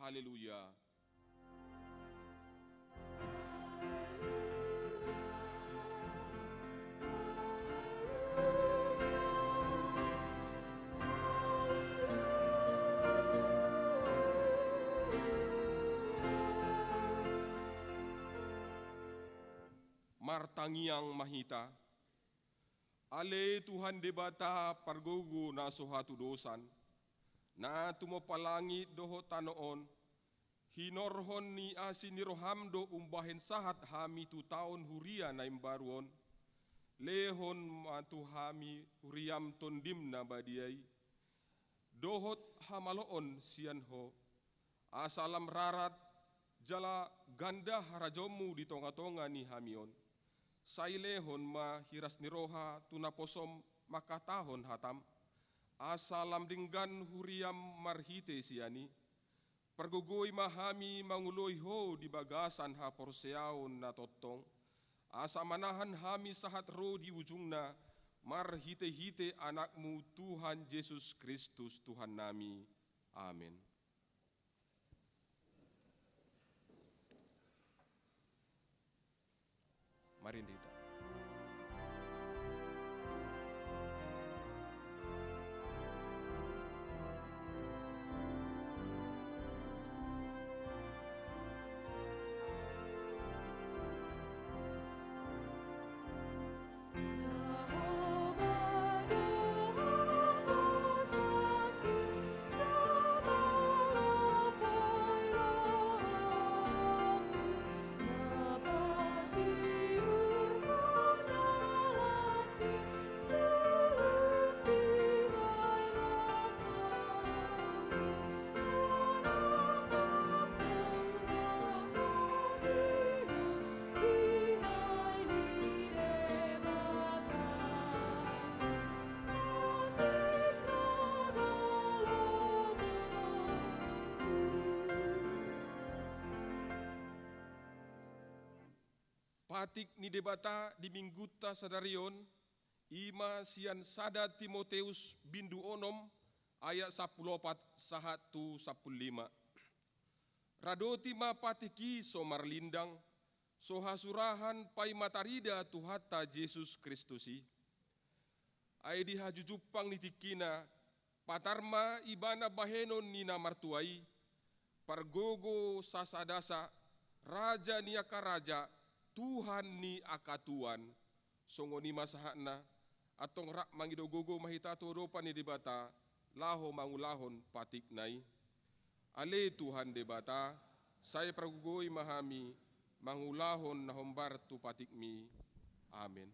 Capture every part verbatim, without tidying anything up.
Haleluya. Martangiang ma hita. Ale Tuhan Debata pargogo na so hatudosan, na tumompa langit dohot tano on, hinorhon ni asi ni roham do umbahen sahat hami tu taon huria na imbaru on. Lehon ma tu hami huriam Tondim na badia i, dohot hamaloon sian Ho, asa lam rarat jala ganda harajaonmu di tongatonga ni hami on. Sai lehon ma hiras ni roha tu naposom mangkatahon hatam, asa lam denggan huriam marhite sian i. Pargogoi ma hami mangoloi Ho di bagasan haporseaon na tongtong, asa manahan hami sahat ro di ujungna, marhitehite Anakmu Tuhan Jesus Kristus Tuhannami. Amen. Marende hita. Patik ni Debata di Minggunta sadari on, i ma sian sada Timoteus bindu onom ayat sampulu opat sahat tu sampulu lima. Radoti ma patik i so marlindang, so hasurahan paima tarida Tuhanta Jesus Kristus i. Ai di hajujumpang ni tingkina, patar ma ibana bahenon ni na martua i, pargogo sasadasa, raja ni angka raja, Tuhan ni angka tuan. Songon i ma sahatna, antong rap mangido gogo ma hita tu adopan ni Debata, laho mangulahon patikna i. Ale Tuhan Debata, sai pargogoi ma hami, mangulahon na hombar tu patikmi. Amen.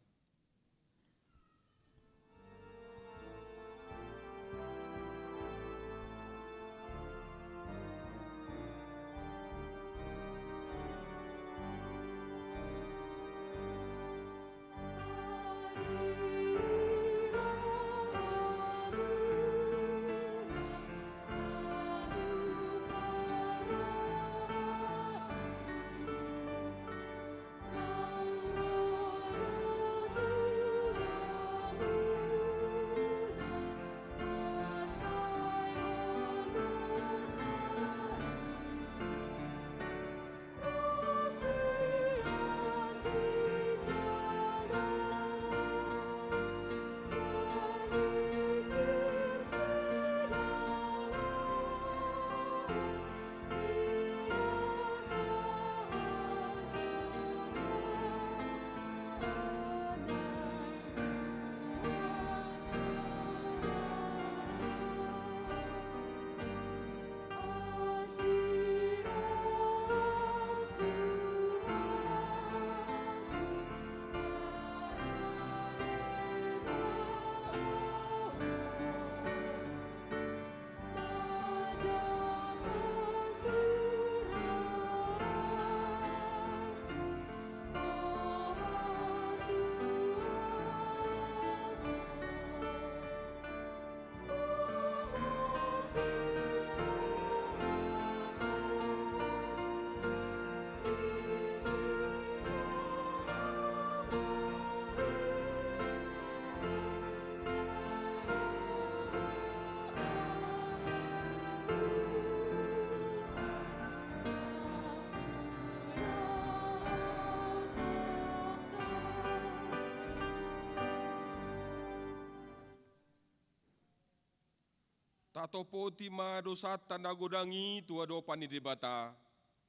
Topoti ma dosanta na godang i tu adopan ni Debata.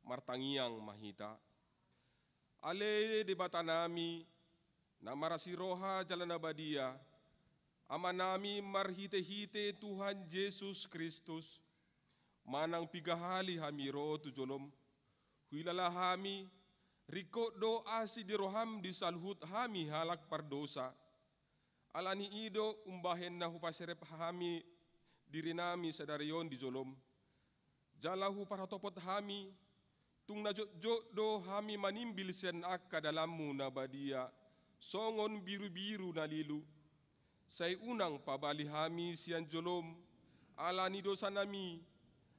Martangiang ma hita. Ale Debatanami, na marasi roha jala na badia, Amanami marhite-hite Tuhan Jesus Kristus, manang piga hali hami ro tu jolom, huilala hami, ringkot do asi ni roham di saluhut hami halak pardosa. Ala ni i do umbahen na hupaserep hami dirinami sadari on di jolom. Jala huparhatopot hami, tung na jotjot do hami manimbil sian angka dalanmu na badia, songon birubiru na lilu. Sai unang pabali hami sian jolom, ala ni dosanami,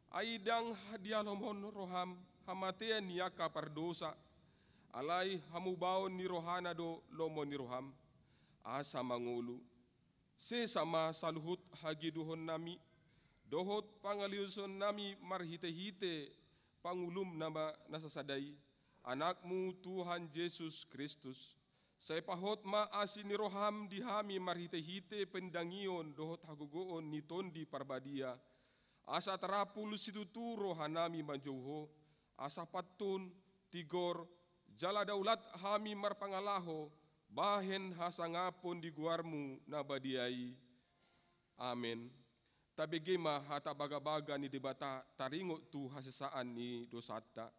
ai ndang dialomohon roham hamatean ni angka pardosa, alai hamubaon ni rohana do lomo ni roham, asa mangolu. Sesa ma saluhut hagiduhonnami, dohot pangaliusonnami marhite-hite pangulum na ma-, na sasada i, Anakmu Tuhan Jesus Kristus. Sai pahot ma asi ni roham di hami marhite-hite pendangion dohot hagogoon ni Tondi Parbadia, asa tarapul situtu rohanami manjou Ho, asa pantun, tigor, jala daulat hami marpangalaho, bahen hasangapon di goarmu na badia i. Amen. Tabege ma hata bagabaga ni Debata taringot tu hasesaan ni dosanta.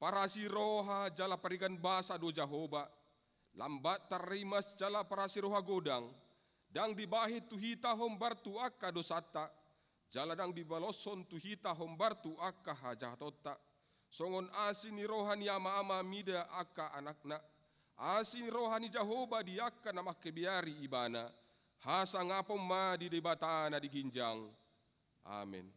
Parasi roha jala parigan basa do Jahowa, lambat tarrimas jala parasi roha godang, ndang dibahen tu hita hombar tu angka dosanta, jala ndang dibaloshon tu hita hombar tu angka hajahatonta. Songon asi ni roha ni ama-ama mida angka anakna, asi ni roha ni Jahowa di angka na mangkebeari ibana, hasangapon ma di Debata na di ginjang. Amen.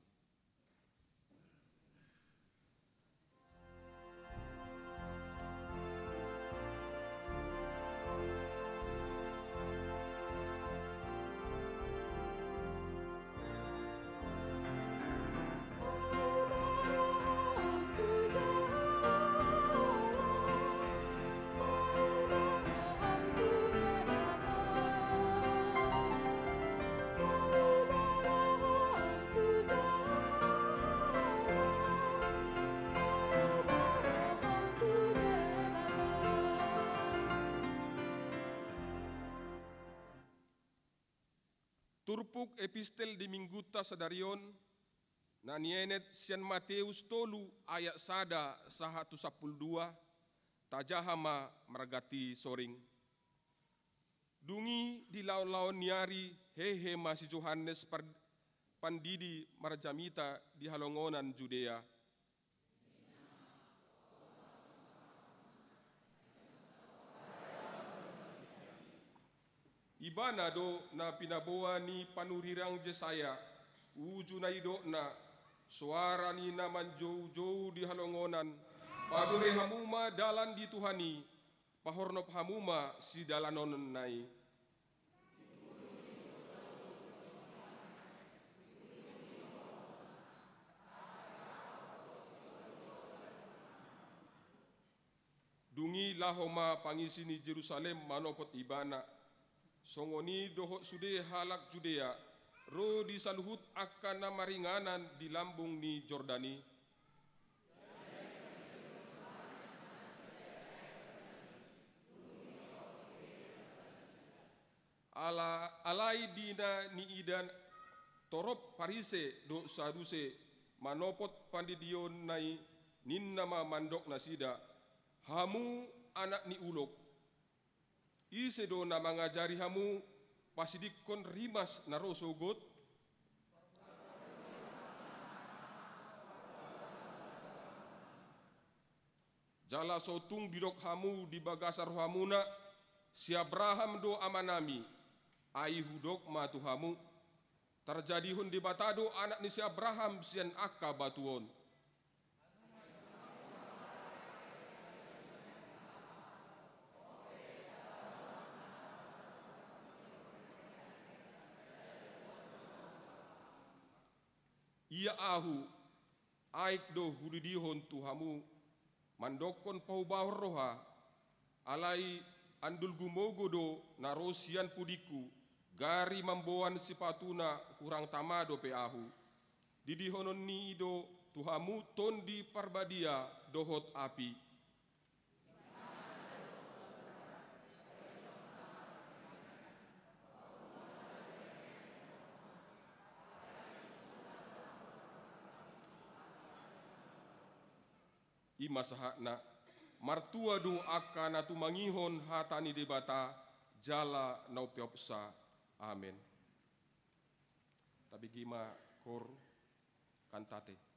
Turpuk epistel di minggunta sadari on, na nienet sian Mateus tolu ayat sada sahat tu sampulu dua, tajaha ma marganti soring. Dung i di laon-laon ni ari, hehe ma si Johannes par-, Pandidi marjamita di halongonan Judea. Ibana do na pinaboa ni panurirang Jesaya, uju na idokna, soara ni na manjoujou di halongonan, pature hamu ma dalan di Tuhan i, pahornop hamu ma sidalanonna i. Dung i laho ma pangisi ni Jerusalem manopot ibana. Songon i dohot sude halak Judea, ro di saluhut angka na maringanan di lambung ni Jordan i. Ala, alai di na niida torop Parise dohot Saduse manopot pandidionna i, ninna ma mandok nasida, hamu anak ni ulok. Ise do na mangajari hamu pasidingkon rimas na ro sogot? Jala so tung didok hamu di bagasan rohamuna, si Abraham do amanami, ai hudok ma tu hamu, tarjadihon Debata do anak ni si Abraham sian angka batu on. Ia ahu, aek do hudidihon tu hamu, mandokkon pahubahon roha, alai andul gumogo do na ro sian pudingku, gari mamboan sipatuna hurang tama dope ahu. Didihononni do tu hamu Tondi Parbadia dohot api. I ma sahatna. Martua do angka na tumangihon hata ni Debata jala na umpeopsa. Amen. Tabege ma Koor Cantate.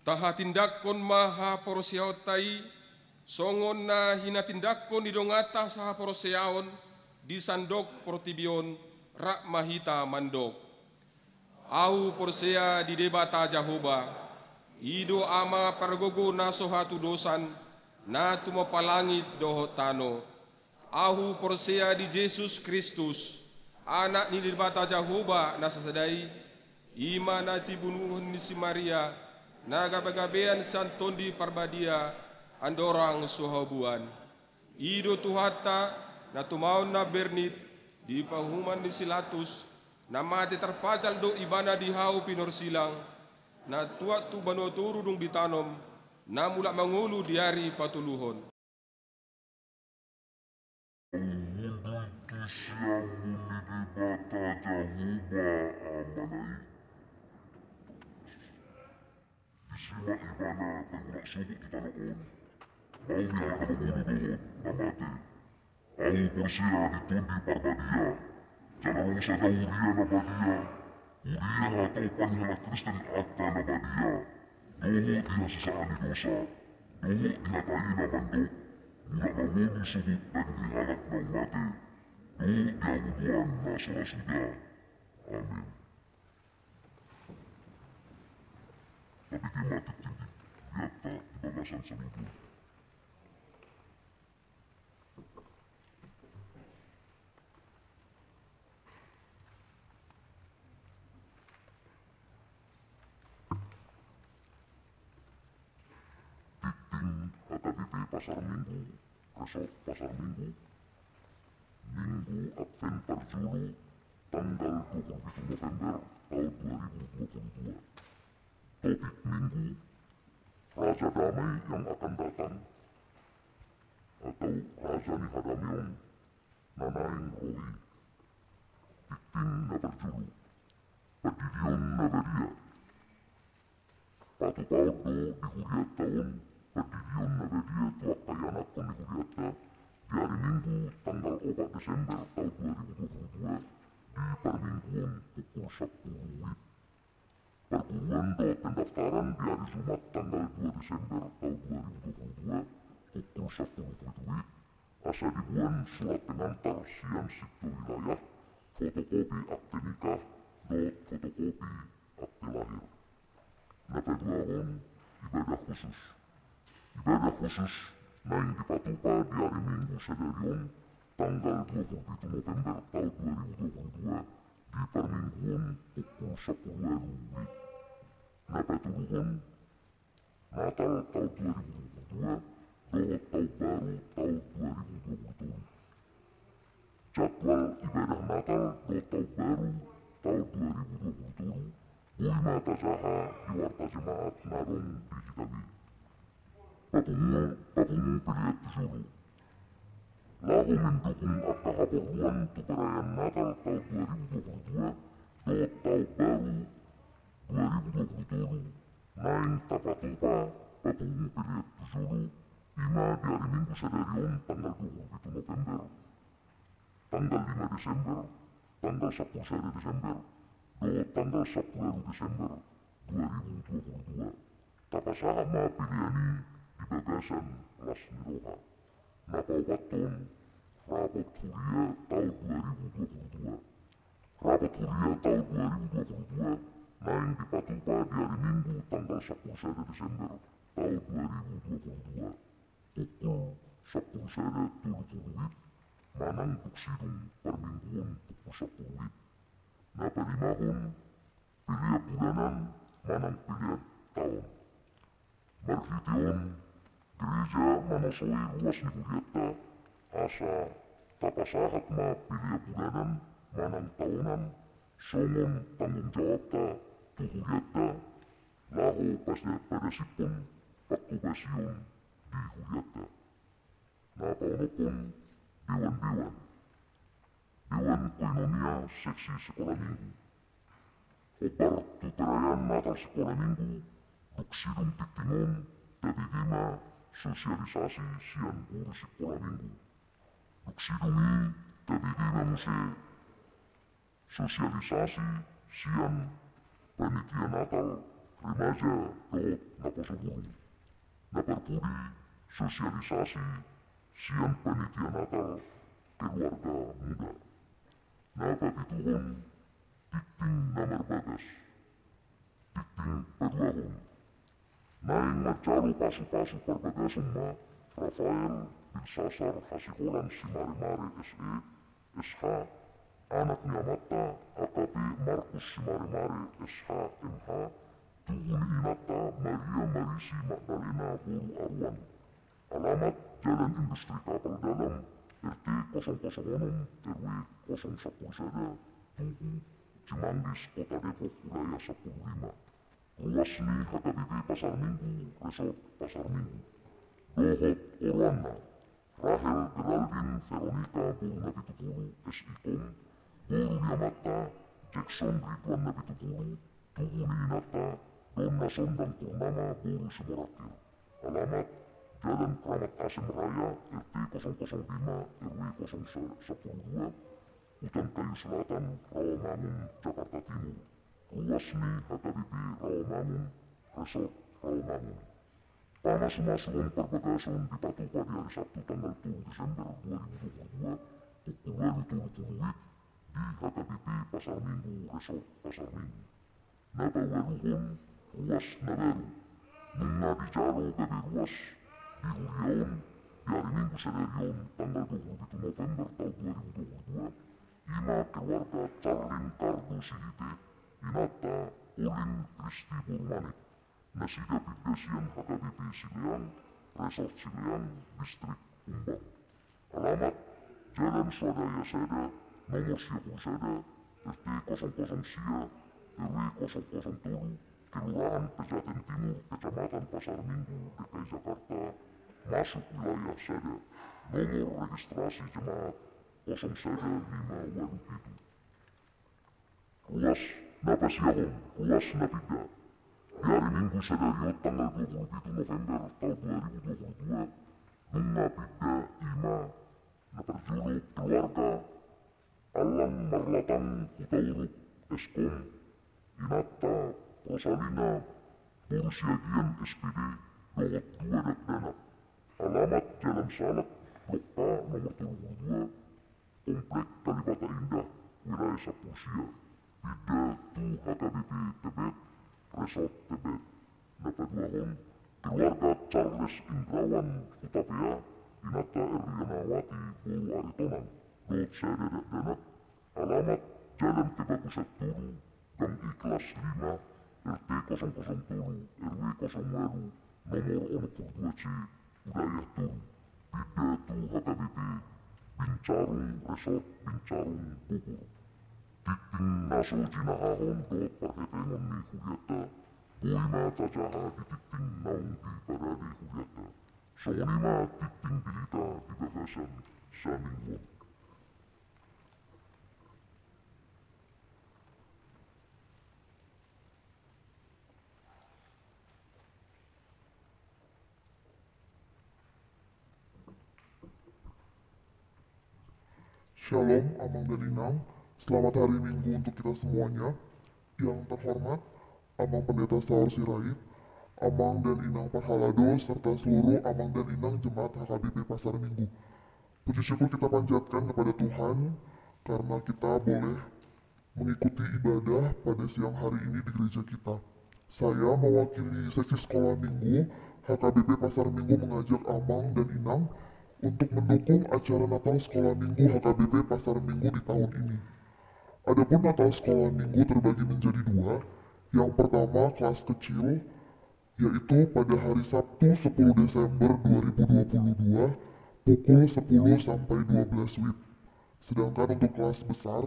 Tahatindangkon ma haporseaonta i, songon na hinatindangkon ni donganta sahaporseaon di sandok portibi on, rap ma hita mandok: Ahu porsea di Debata Jahowa, i do Ama pargogo na so hatudosan, na tumompa langit dohot tano. Ahu porsea di Jesus Kristus, Anak ni Debata Jahowa na sasada i, i ma na tinubuhon ni si Maria, na gabegabean sian Tondi Parbadia, andorang so habuan. I do Tuhanta, na tumaon na bernit, di paruhuman ni si Latus, na mate tarpajal do Ibana di hau pinorsilang, na tuat tu banua toru dung ditanom, na mulak mangolu di ari patoluhon. Ahu hundul tu siamun ni Debata Jahowa Amana i. Disi ma Ibana targulak sogot tu tano on, maumi halak na mangolu dohot na mate. Ahu porsea di Tondi Parbadia, jala ro sada huria na badia, huria hatopan ni halak Kristen angka na badia, dohot di hasesaan ni dosa, dohot di hata i na mandok: Mulak mangolu sogot daging ni halak naung mate, dohot di hangoluan na so ra suda. Amen. Tabege ma tingting di hurianta di bagasan saluhut. Tingting H K B P Pasar Minggu, Resort Pasar Minggu, Minggu Advent parjolo, tanggal dua puluh pitu November taon dua ribu dua puluh dua. Topik minggu: Raja Damai yang akan datang, atau Raja ni Hadameon na naeng ro i. Tingting na parjolo: Pardidion na badia. Patupaon do di hurianta on pardidion na badia tu angka ianakhon ni hurianta di ari Minggu tanggal opat Desember taon dua ribu dua puluh dua, di parmingguon pukul sampulu wit. Parguruan dohot pendaftaran di ari Jumat tanggal dua Desember taon dua ribu dua puluh dua, pukul sampulu pitu wit, asa diboan surat pengantar sian sitio wilayah, fotokopi akte nikah, dohot fotokopi akte lahir. Na paduahon, ibadah khusus. Ibadah khusus naeng dipatupa di ari Minggu sadari on, tanggal dua puluh pitu November taon dua ribu dua puluh dua, di parmingguon pukul sampulu ualu wit. Na patoluhon, Natal taon dua ribu dua puluh dua dohot Taon Baru taon dua ribu dua puluh tolu. Jadwal ibadah Natal dohot Taon Baru taon dua ribu dua puluh tolu boi ma tajaha di warta jemaat na adong di hita be. Papungu, papungu pelean tu jolo. Laho mendukung angka haporluan tu perayaan Natal taon dua ribu dua puluh dua dohot Taon Baru dua ribu dua puluh tolu, naeng tapatupa papungu pelean tu jolo, i ma di ari Minggu sadari on tanggal dua puluh pitu November, tanggal lima Desember, tanggal sampulu sada Desember, dohot tanggal sampulu ualu Desember dua ribu dua puluh dua. Tapasahat ma pelean i di bagasan las ni roha. Na paopathon, rapot huria taon dua ribu dua puluh dua. Rapot huria taon dua ribu dua puluh dua naeng dipatupa di ari Minggu tanggal sampulu sada Desember taon dua ribu dua puluh dua, pukul sampulu sada tolu pulu wit, manang dung sidung parmingguon pukul sampulu wit. Na palimahon, pelean bulanan manang pelean taon. Marhite on, gereja manosoi ruas ni hurianta, asa tapasahat ma pelean bulanan manang taonan, songon tanggung jawabta tu hurianta, laho pasa-, pagasihon pangkobasion di hurianta. Na paonomhon, dewan-dewan. Dewan koinonia seksi sikola minggu. Hombar tu perayaan Natal sikola minggu, dung sidung tingting on, tabege ma sosialisasi sian guru sikola minggu. Dung sidung i, tabege ma muse sosialisasi sian panitia Natal, remaja, dohot na poso burung. Na parpudi, sosialisasi sian panitia Natal keluarga muda. Na papituhon, tingting na marbagas. Tingting paduahon, naeng manjalo pasupasu parbagason ma Rafael Bilsasar Hasiholan Simaremare S E, S H, anak ni amanta A K P Markus Simaremare S H M H, tugu ni inanta Maria Marisi Magdalena boru Aruan. Alamat, Jalan Industri Kapal Dalam, R T kosong kosong onom, R W kosong sampulu sada, Tugu, Cimanggis, Kota Depok, wilayah sampulu lima. Ruas ni H K B P Pasar Minggu, Resort Pasar Minggu. Dohot oroanna, Rahel Geraldine Veronica boru Napitupulu, S I Kom, boru ni amanta Jackson Ridwan Napitupulu, tugu ni inanta Donna Sondang Purnama boru Simorakir. Alamat, Jalan Kramat Asem Raya, R T kosong kosong lima, R W kosong sampulu dua, Utan Kayu Selatan, Rawamangun, Jakarta Timur. Ruas ni H K B P Rawamangun, Resort Rawamangun. Pamasumasuon parbagason dipatupa di ari Sabtu tanggal tolu Desember dua ribu dua puluh dua, pukul ualu tolu pulu WIB, di H K B P Pasar Minggu, Resort Pasar Minggu. Na paualuhon, ruas na baru. Nunga dijalo gabe ruas di huria on, di ari Minggu sadari on, tanggal dua pulu pitu November taon dua ribu dua puluh dua, i ma keluarga Carlin Cardo Sihite, inanta Olin Kristi boru Manik. Nasida pinda sian H K B P Sileang, Resort Sileang, Distrik Humbang. Alamat, Jalan Swadaya sada, nomor sia pulu sada, R T kosong kosong sia, R W kosong kosong tolu, Kelurahan Pejaten Timur, Kecamatan Pasar Minggu, D K I Jakarta, masuk wilayah sada. Nomor registrasi jemaat kosong sada lima walu pitu. Ruas na pasiahon, ruas na pinda. Di ari Minggu sadari on tanggal dua pulu pitu November taon dua ribu dua pulu dua, nunga pinda i ma na parjolo keluarga Allan Marlatang Hutauruk S Kom, inanta Rosalina boru Siagian S P D, dohot dua dakdanak. Alamat, Jalan Salak, Blok A, nomor tolu pulu dua, Komplek Kalibata Indah, wilayah sampulu sia. Pinda tu H K B P Tebet, Resort Tebet. Na paduahon, keluarga Charles Indrawan Hutapea, inanta Erlianawati boru Aritonang, dohot sada dakdanak. Alamat, Jalan Kebagusan tolu, Gang Ikhlas lima, R T kosong kosong tolu, R W kosong walu, nomor onom pulu dua C, wilayah Toru. Pinda tu H K B P Bincarung, Resort Bincarung, Bogor. Tingting na so jinahahon dohot parhepengon ni hurianta, boi ma tajaha di tingting naung diparade hurianta. Songon i ma tingting di hita di bagasan saminggu on. Shalom, Amang dan Inang. Selamat hari Minggu untuk kita semuanya. Yang terhormat, Amang Pendeta Saur Sirait, Amang dan Inang Parhalado, serta seluruh Amang dan Inang Jemaat H K B P Pasar Minggu. Puji syukur kita panjatkan kepada Tuhan karena kita boleh mengikuti ibadah pada siang hari ini di gereja kita. Saya mewakili seksi sekolah minggu H K B P Pasar Minggu mengajak Amang dan Inang untuk mendukung acara Natal Sekolah Minggu H K B P Pasar Minggu di tahun ini. Adapun Natal Sekolah Minggu terbagi menjadi dua. Yang pertama kelas kecil, yaitu pada hari Sabtu sepuluh Desember dua ribu dua puluh dua pukul sepuluh sampai dua belas WIB. Sedangkan untuk kelas besar,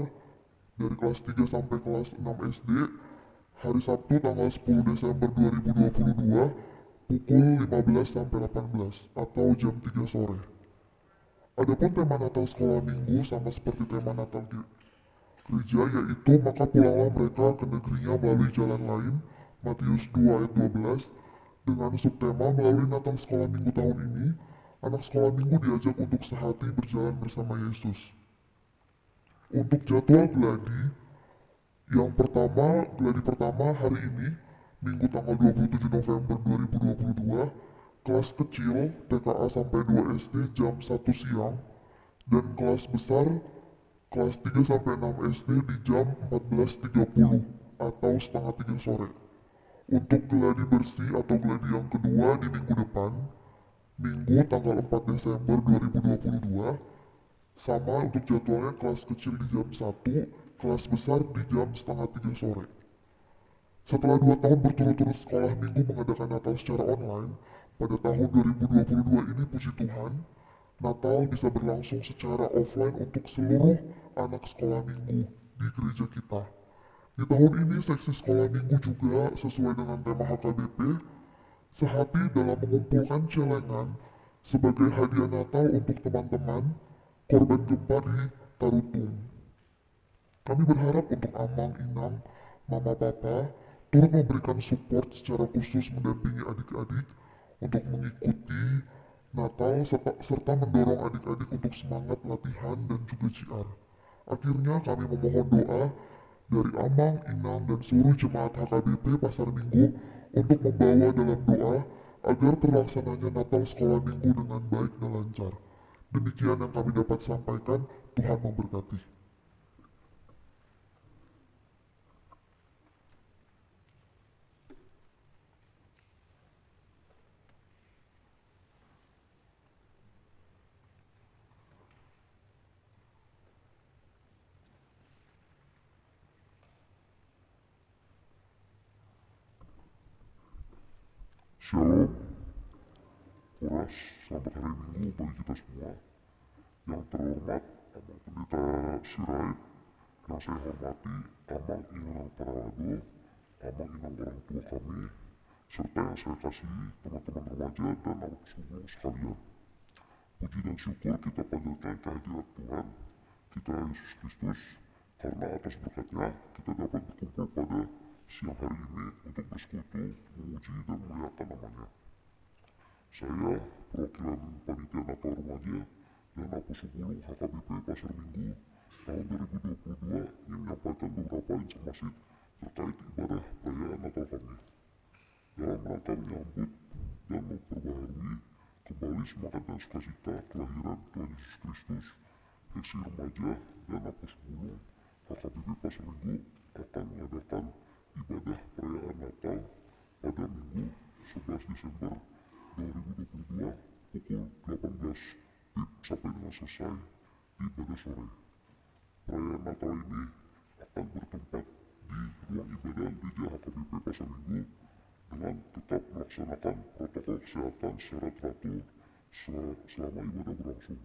dari kelas tiga sampai kelas enam S D, hari Sabtu tanggal sepuluh Desember dua ribu dua puluh dua pukul lima belas sampai delapan belas atau jam tiga sore. Adapun tema Natal Sekolah Minggu sama seperti tema Natal ge-, gereja, yaitu maka pulanglah mereka ke negerinya melalui jalan lain, Matius dua ayat dua belas, dengan subtema melalui Natal Sekolah Minggu tahun ini, anak sekolah minggu diajak untuk sehati berjalan bersama Yesus. Untuk jadwal gladi, yang pertama, gladi pertama hari ini, Minggu tanggal dua puluh tujuh November dua ribu dua puluh dua, kelas kecil T K A sampai dua S D jam satu siang, dan kelas besar kelas tiga sampai enam S D di jam empat belas tiga puluh atau setengah tiga sore. Untuk gladi bersih atau gladi yang kedua di minggu depan, Minggu tanggal empat Desember dua ribu dua puluh dua, sama untuk jadwalnya, kelas kecil di jam satu, kelas besar di jam setengah tiga sore. Setelah dua tahun berturut-turut sekolah minggu mengadakan Natal secara online, pada tahun dua ribu dua puluh dua ini, puji Tuhan, Natal bisa berlangsung secara offline untuk seluruh anak sekolah minggu di gereja kita. Di tahun ini, seksi sekolah minggu juga sesuai dengan tema H K B P, sehati dalam mengumpulkan celengan sebagai hadiah Natal untuk teman-teman korban gempa di Tarutung. Kami berharap untuk amang, inang, mama, papa turut memberikan support secara khusus, mendampingi adik-adik untuk mengikuti Natal serta, serta mendorong adik-adik untuk semangat latihan dan juga J R. Akhirnya, kami memohon doa dari amang, inang, dan seluruh jemaat H K B P Pasar Minggu untuk membawa dalam doa agar terlaksananya Natal sekolah minggu dengan baik dan lancar. Demikian yang kami dapat sampaikan. Tuhan memberkati. Shalom. Horas, selamat hari Minggu bagi kita semua. Yang terhormat Amang Pendeta Sirait, yang saya hormati Amang Inang Paralado, Amang Inang orang tua kami, serta yang saya kasihi teman-teman remaja dan anak sungguh sekalian. Puji dan syukur kita panjatkan kehadirat Tuhan kita Yesus Kristus, karena atas berkat-Nya kita dapat berkumpul pada siang hari ini untuk bersekutu, memuji, dan memuliakan nama-Nya. Saya, perwakilan Panitia Natal Remaja dan Naposo Bulung H K B P Pasar Minggu tahun dua ribu dua puluh dua, ingin menyampaikan beberapa informasi terkait ibadah perayaan Natal kami. Dalam rangka menyambut dan memperbaharui kembali semangat dan sukacita kelahiran Tuhan Yesus Kristus, seksi remaja dan Naposo Bulung H K B P Pasar Minggu akan mengadakan ibadah perayaan Natal pada Minggu sebelas Desember dua ribu dua puluh dua pukul delapan belas WIB sampai dengan selesai di ibadah sore. Perayaan Natal ini akan bertempat di ruang ibadah Gereja H K B P Pasar Minggu dengan tetap melaksanakan protokol kesehatan secara teratur sel-, selama ibadah berlangsung.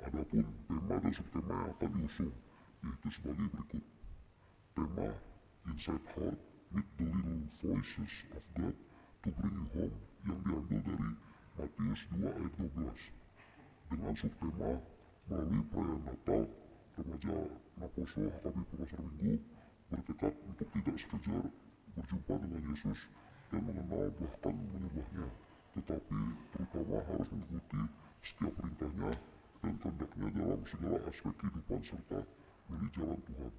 Adapun tema dan subtema yang akan diusung, yaitu sebagai berikut. Tema Inside Heart, Meet the Little Voices of God to Bring You Home, yang diambil dari Matius dua ayat dua belas. Dengan subtema, melalui perayaan Natal, remaja Naposo H K B P Pasar Minggu bertekad untuk tidak sekedar berjumpa dengan Yesus dan mengenal bahkan menyembah-Nya, tetapi terutama harus mengikuti setiap perintah-Nya dan kehendak-Nya dalam segala aspek kehidupan serta milih jalan Tuhan.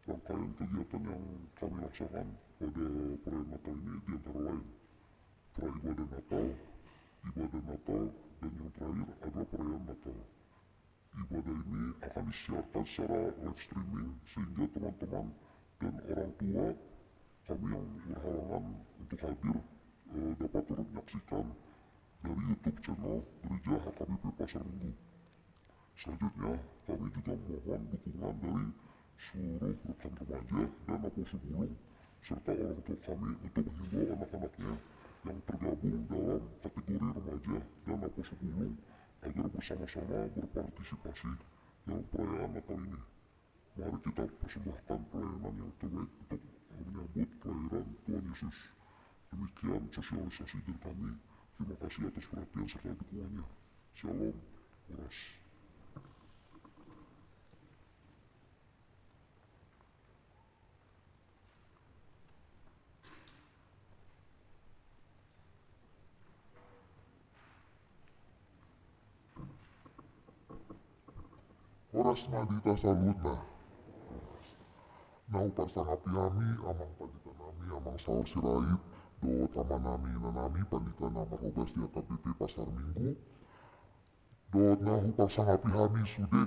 Rangkaian kegiatan yang kami laksanakan pada perayaan Natal ini di antara lain praibadah Natal, ibadah Natal, dan yang terakhir adalah perayaan Natal. Ibadah ini akan disiarkan secara live streaming sehingga teman-teman dan orang tua kami yang berhalangan untuk hadir, eh, dapat turut menyaksikan dari YouTube channel Gereja H K B P Pasar Minggu. Selanjutnya, kami juga mohon dukungan dari seluruh rekan remaja dan Naposo Bulung serta orang tua kami untuk menghimbau anak-anaknya yang tergabung dalam kategori remaja dan Naposo Bulung agar bersama-sama berpartisipasi dalam perayaan Natal ini. Mari kita persembahkan pelayanan yang terbaik untuk menyambut kelahiran Tuhan Yesus. Demikian sosialisasi dari kami. Terima kasih atas perhatian serta dukungannya. Shalom, horas. Horas ma di hita saluhutna. Na huparsangapi hami amang pandita nami, amang Saur Sirait, dohot ama nami, ina nami, pandita na marhobas di H K B P Pasar Minggu. Dohot na huparsangapi hami sude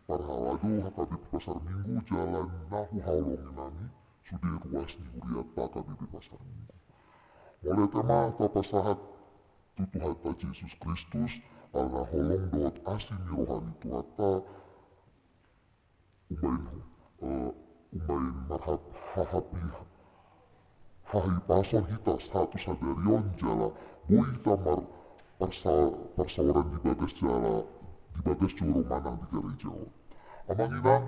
parhalado H K B P Pasar Minggu jala na huhaholongi nami sude ruas ni hurianta H K B P Pasar Minggu. Mauliate ma tapasahat tu Tuhanta Jesus Kristus, ala na holong dohot asi ni roha ni Tuhanta, umbahen, eh, umbahen marhap-, hahapi-, hahipason hita sahat tu sadari on jala boi hita mar-, parsa-, parsaoran di bagas jala, di bagas joro manang di gareja on. Amang inang,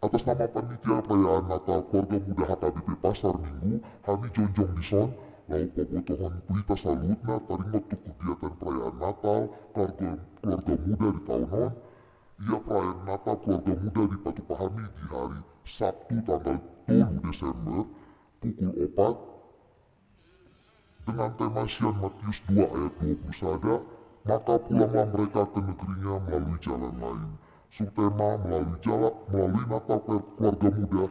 atas nama panitia perayaan Natal Keluarga Muda H K B P Pasar Minggu, hami jongjong dison, laho pabotohon tu hita saluhutna taringot tu kegiatan perayaan Natal keluarga, keluarga muda di taon on. Ia perayaan Natal Keluarga Muda dipatupa hami di hari Sabtu tanggal tolu Desember pukul opat dengan tema sian Matius dua ayat dua puluh sada, "Maka pulanglah mereka ke negerinya melalui jalan lain." Subtema melalui jalan, melalui Natal keluarga muda,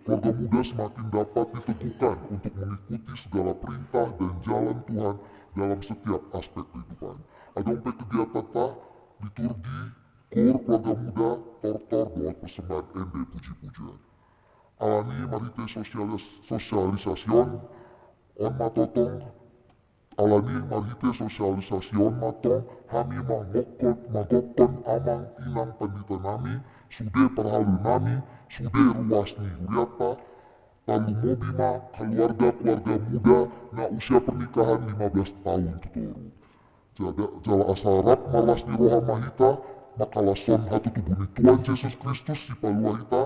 keluarga muda semakin dapat diteguhkan untuk mengikuti segala perintah dan jalan Tuhan dalam setiap aspek kehidupan. Adong pe kegiatanta, liturgi, koor keluarga muda, tortor dohot persembahan ende puji-pujian. Alani marhite sosialis-, sosialisasi on, on ma tongtong, alani marhite sosialisasi on ma tong hami mangokkon, mangokkon amang inang pandita nami, sude parhalado nami, sude ruas ni hurianta, tarlumobi ma keluarga-keluarga muda na usia pernikahan lima belas tahun tu toru. Jada-, jala asa rap marlas ni roha ma hita, mangkalashon hatutubu ni Tuhan Jesus Kristus sipalua hita,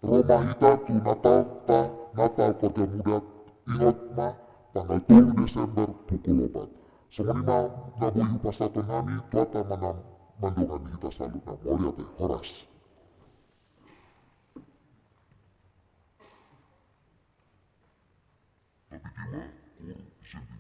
ro ma hita tu Natal ta, Natal Keluarga Muda, ingot ma, tanggal tolu Desember pukul opat. Songon i ma na boi hupasahathon hami, Tuhanta ma na mandongani hita saluhutna. Mauliate, horas. Tapi dia mah kurang bisa di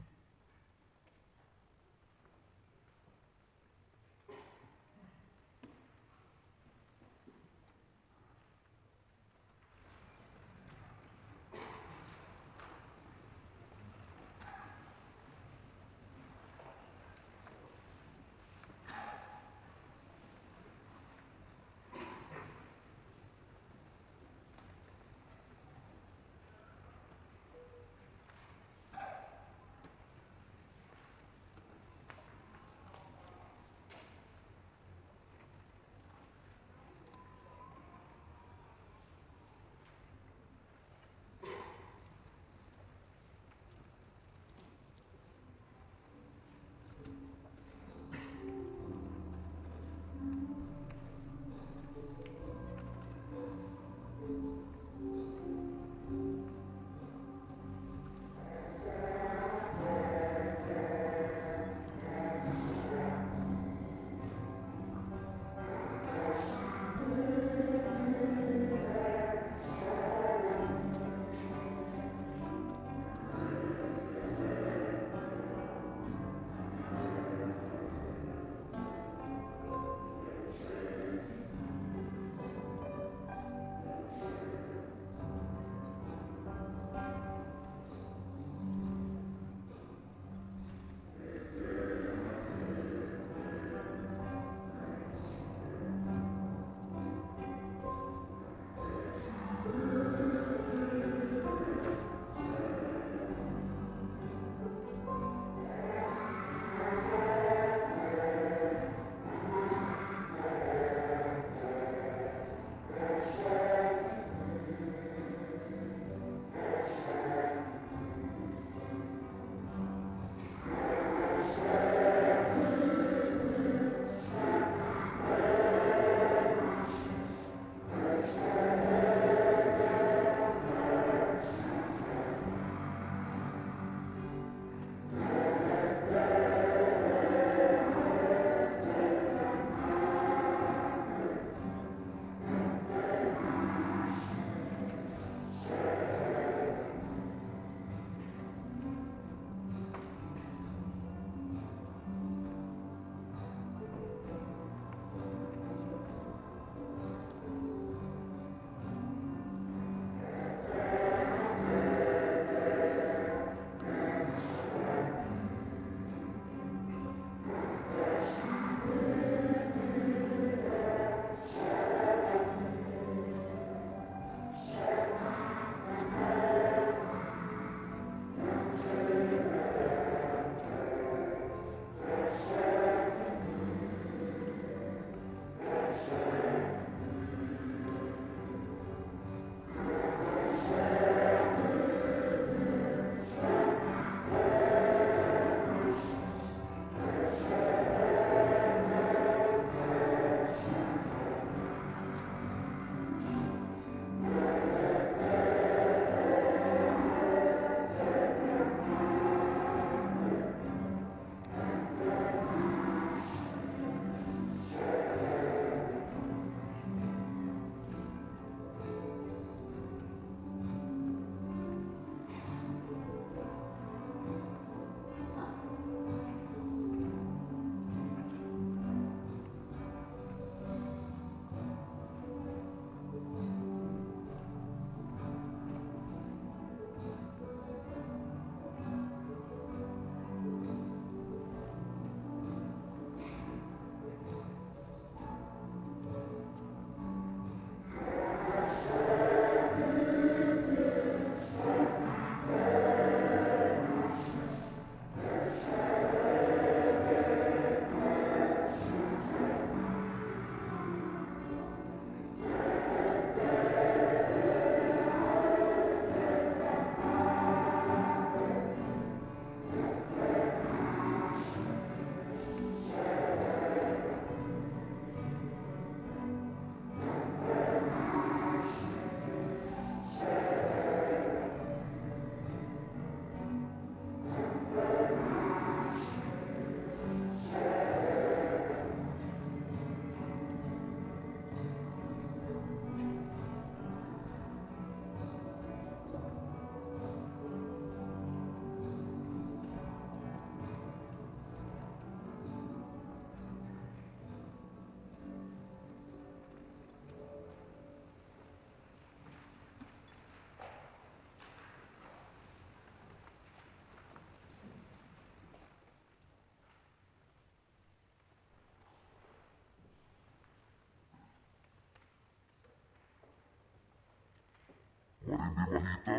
Marende ma hita,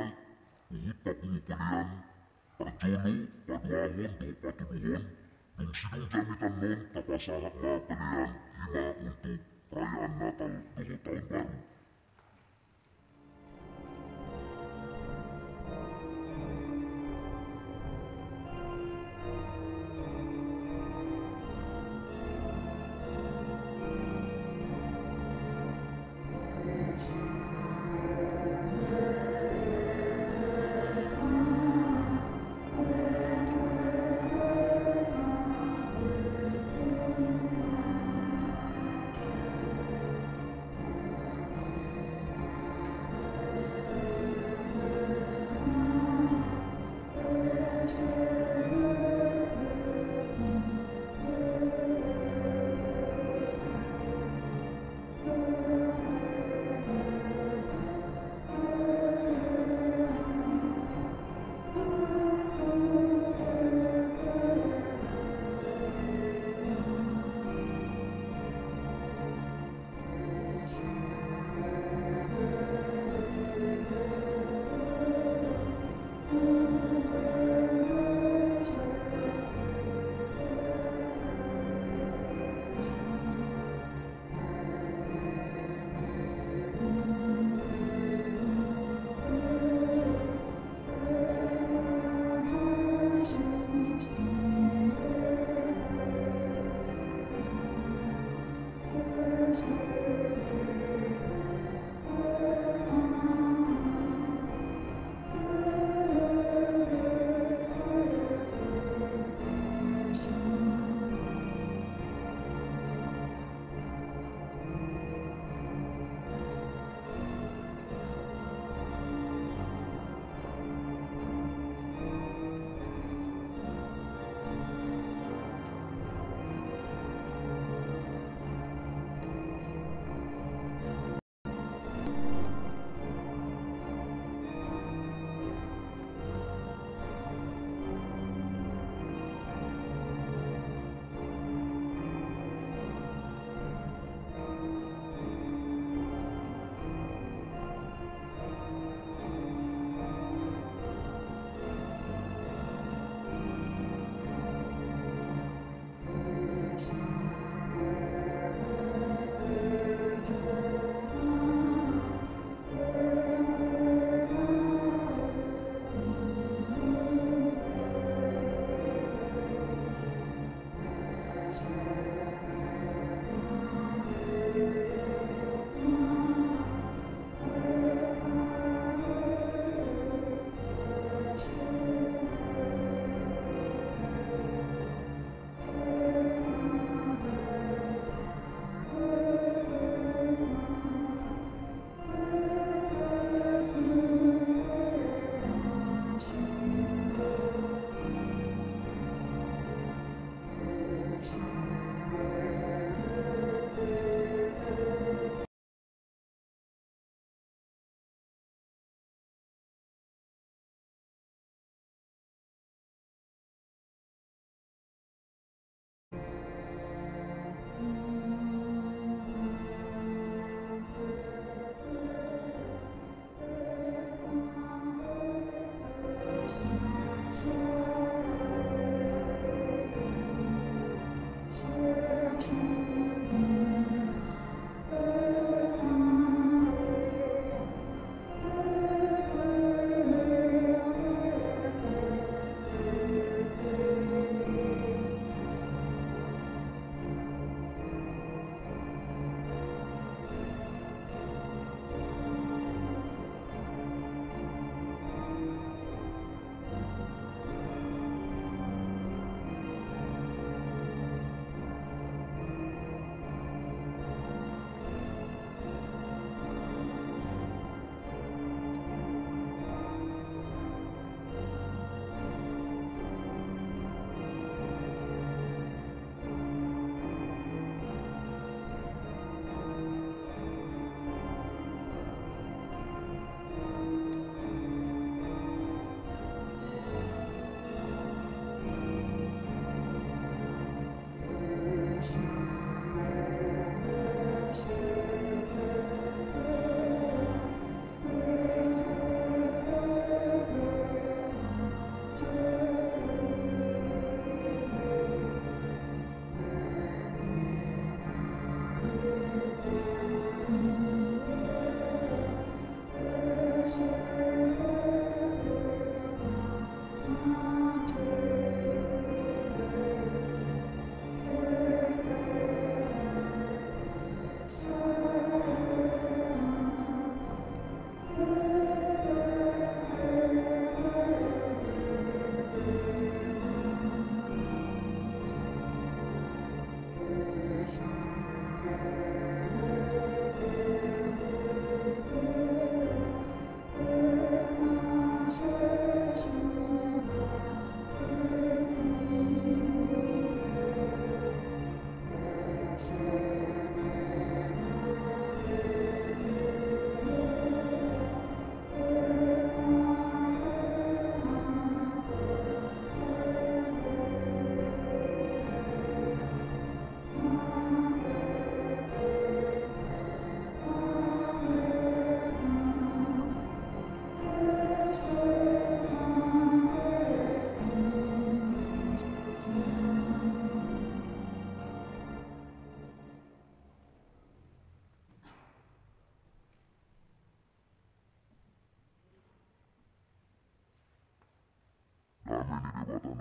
huhut papungu pelean, parjolo, paduahon dohot patoluhon, dung sidung jamitan on tapasahat ma pelean i ma untuk perayaan Natal dohot Taon Baru.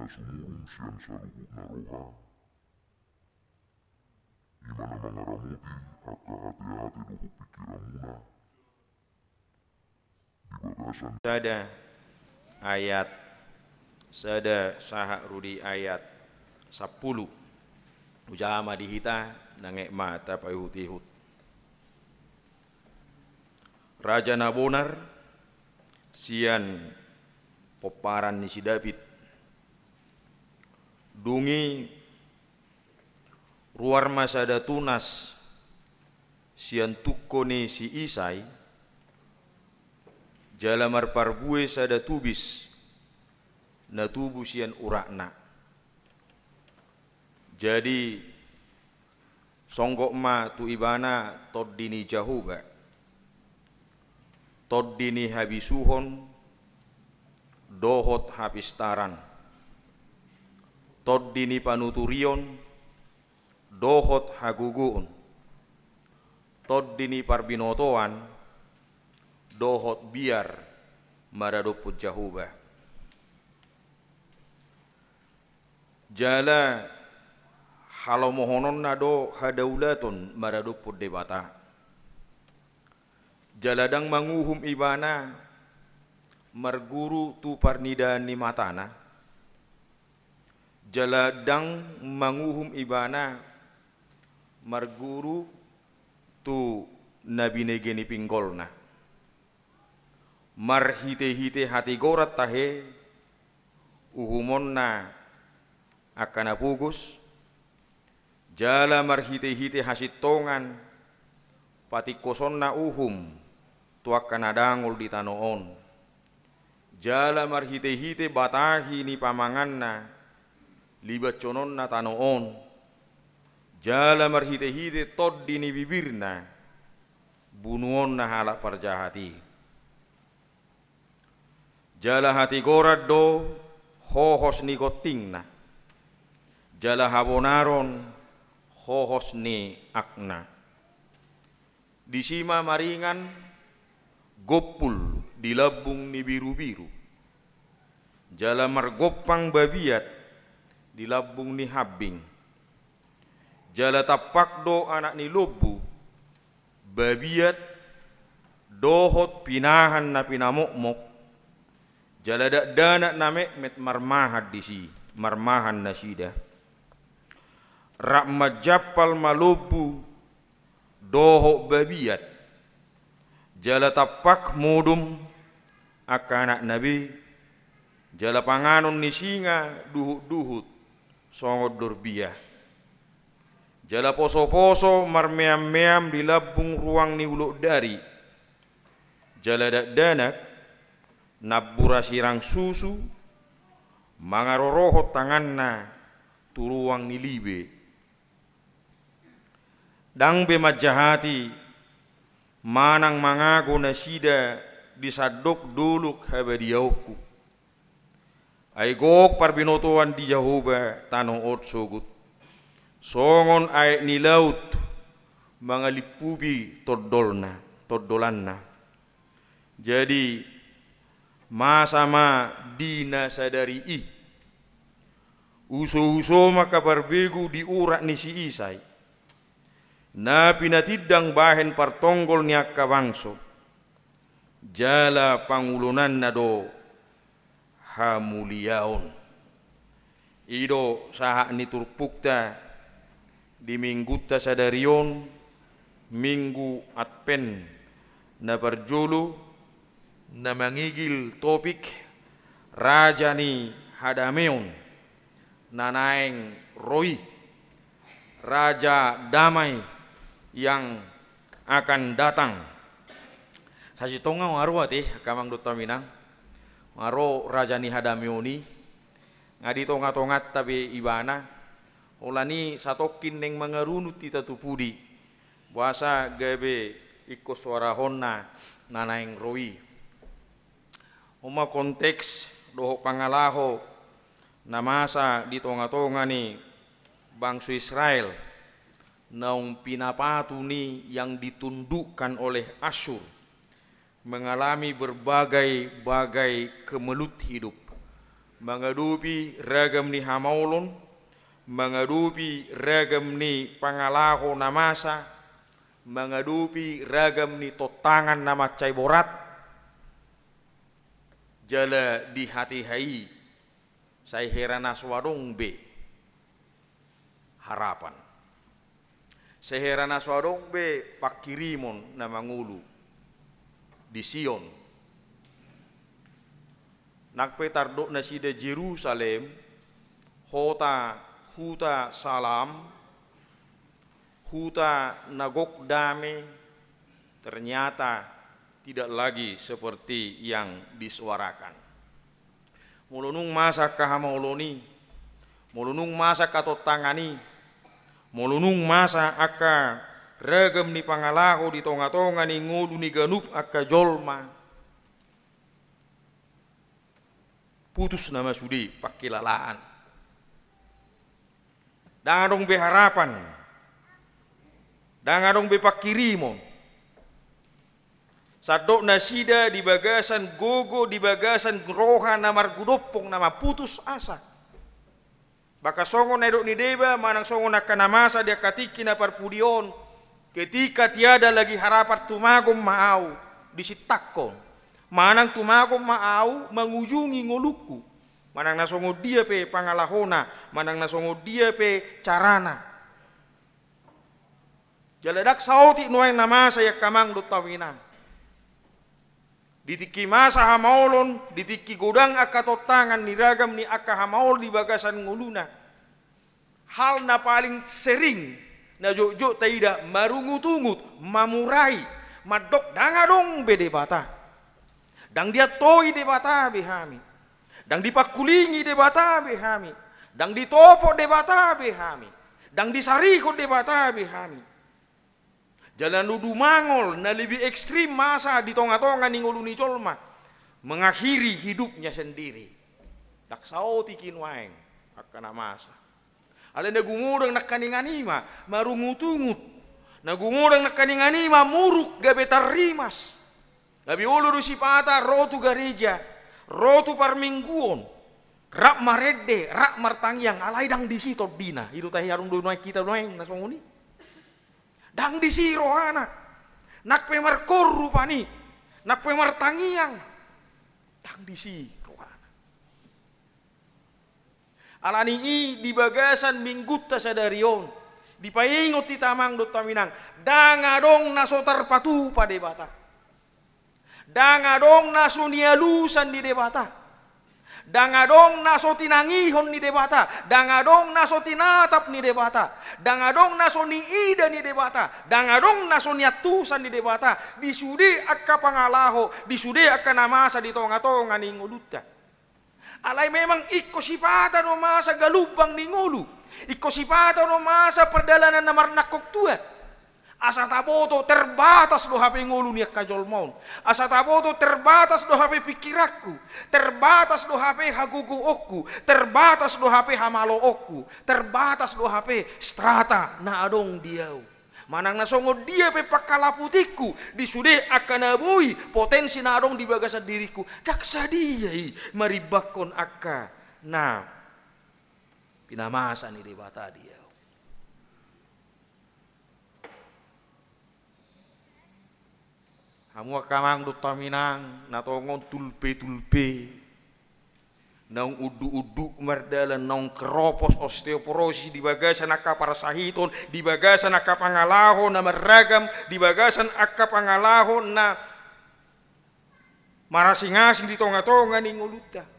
sumurung sian saluhutna roha, i ma na mangaramoti angka ateate dohot pingkiranmuna. Di bagasan sada ayat sada sahat ro di ayat sampulu. Hujaha ma di hita, nang aek ma tapaihut-ihut. Raja na bonar sian pomparan ni si David. Dung i ruar ma sada tunas sian tungko ni si Isai, jala marparbue sada tubis na tubu sian uratna. Jadi, songgop ma tu ibana Tondi ni Jahowa, tondi ni habisuhon dohot hapistaran, tondi ni panuturion dohot hagogoon, tondi ni parbinotoan dohot biar maradophon Jahowa. Jala halomohononna do hadaulaton maradophon Debata. Jala ndang manguhum ibana marguru tu parnidaan ni matana. Jala ndang manguhum ibana marguru tu na binege ni pinggolna. Marhite-hite hatigoran tahe uhumonna angka na pogos, jala marhite-hite hasintongan patingkosonna uhum tu angka na dangol di tano on, jala marhite-hite batahi ni pamanganna libatshononna tano on, jala marhite-hite tondi ni bibirna bunuonna halak parjahat i. Jala hatigoran do hohos ni gontingna, jala habonaron hohos ni akna. Disi ma maringan gompul di lambung ni birubiru, jala margompang babiat di lambung ni hambing. Jala tampak do anak ni lombu, babiat dohot pinahan na pinamokmok, jala dakdanak na metmet marmahan disi, marmahan nasida. Rap manjampal ma lombu dohot babiat, jala tampak modom angka anakna be, jala panganon ni singa duhut-duhut songon dorbia. Jala poso-poso marmeam-meam di lambung ruang ni ulok dari, jala dakdanak nambura sirang susu mangarorohon tanganna tu ruang ni libe. Ndang be manjahati manang mangago nasida di sandok dolok habadiaonku. Ai gok parbinotoan di Jahowa tano on sogot, songon aek ni laut mangalimpupi tondolna, tondolanna. Jadi, masa ma di na sadari i. Uso-uso ma angka parbegu di urat ni si Isai, na pinatindang bahen partonggol ni angka bangso, jala pangulonanna do hamuliaon. I do sahat ni turpukta di minggunta sadari on, Minggu Advent na parjolo, na mangigil topik Raja ni Hadameon na naeng ro i, Raja Damai yang akan datang. Sasintongna nga ro ate angka amang dohot inang, nga ro Raja ni Hadameon i, nga di tonga-tonganta be ibana, holan i satongkin naeng mangarunut hita tu pudi, boasa gabe ingkon soarahonna na naeng ro i. On ma konteks dohot pangalaho na masa di tonga-tonga ni bangso Israel, naung pinapatun i yang ditundukkan oleh Asyur, mengalami berbagai-bagai kemelut hidup. Mangadopi ragam ni hamaolon, mangadopi ragam ni pangalaho na masa, mangadopi ragam ni tontangan na mansai borat, jala di hatiha i sai hera na so adong be harapan. Sai hera na so adong be pangkirimon na mangolu di Sion. Nang pe tardok nasida Jerusalem, hota, huta salam, huta na gok dame, ternyata tidak lagi seperti yang disuarakan. Molo nunga masa angka hamaolon i, molo nunga masa angka tontangan i, molo nunga masa angka ragam ni pangalaho di tongatonga ni ngolu ni ganup angka jolma, putus nama sude pangkilalaan. Ndang adong be harapan. Ndang adong be pangkirimon. Sandok nasida di bagasan gogo, di bagasan roha na margudompong, na mamputus asa. Bahkan songon na nidok ni deba, manang songon angka na masa di angka tingki na parpudi on, ketika tiada lagi harapan, tumagon ma au disintangkon. Manang tumagon ma au mangujungi ngolungku. Manang na songon dia pe pangalahona, manang na songon dia pe carana. Jala ndang saotik nuaeng na masa i angka amang dohot inang. Di tingki masa hamaolon, di tingki godang angka tontangan ni ragam ni angka hamaol di bagasan ngoluna. Hal na paling sering, na jotjot taida marungutungut, mamurai, mandok ndang adong be Debata. Ndang diantoi Debata be hami. Ndang dipangkulingi Debata be hami. Ndang ditopot Debata be hami. Ndang disarihon Debata be hami. Jala na dumangol, na lebih ekstrim masa di tongatonga ni ngolu ni jolma, mengakhiri hidupnya sendiri. Ndang saotik i nuaeng angka na masa. Alai na gumodang nangkaningan i ma marungutungut. Na gumodang nangkaningan i ma muruk gabe tarrimas. Gabe olo do sipata ro tu gareja, ro tu parmingguon, rap marende, rap martangiang, alai ndang disi tondina. I do tahe adong do nuaeng hita nuaeng na songon i. Ndang disi rohana. Nang pe markoor rupani, nang pe martangiang, ndang disi rohana. Alani i di bagasan minggunta sadari on, dipaingot hita amang dohot inang, ndang adong na so tarpatupa Debata. Ndang adong na so nialusan ni Debata. Ndang adong na so tinangihon ni Debata. Ndang adong na so tinatap ni Debata. Ndang adong na so niida ni Debata. Ndang adong na so niantusan ni Debata. Di sude angka pangalaho, di sude angka na masa di tongatonga ni ngolunta. Alai memang ingkon sipata do masa galumbang ni ngolu. Ingkon sipata do masa pardalanan na marnangkok tuat. Asa taboto terbatas do hape ngolu ni angka jolma on. Asa taboto terbatas do hape pingkiranku. Terbatas do hape hagogoonku. Terbatas do hape hamaloonku. Terbatas do hape strata na adong di ahu. Manang na songon dia pe pangkalaputingku di sude angka na boi potensi na adong di bagasan diringku, ndang sadia i marimbangkon angka na pinamasa ni Debata di ahu. Hamu angka amang dohot inang, na tongon tulpe-tulpe, naung unduk-unduk mardalan, naung keropos, osteoporosis, di bagasan angka parsahiton, di bagasan angka pangalaho na marragam, di bagasan angka pangalaho na marasing-asing di tonga-tonga ni ngolunta.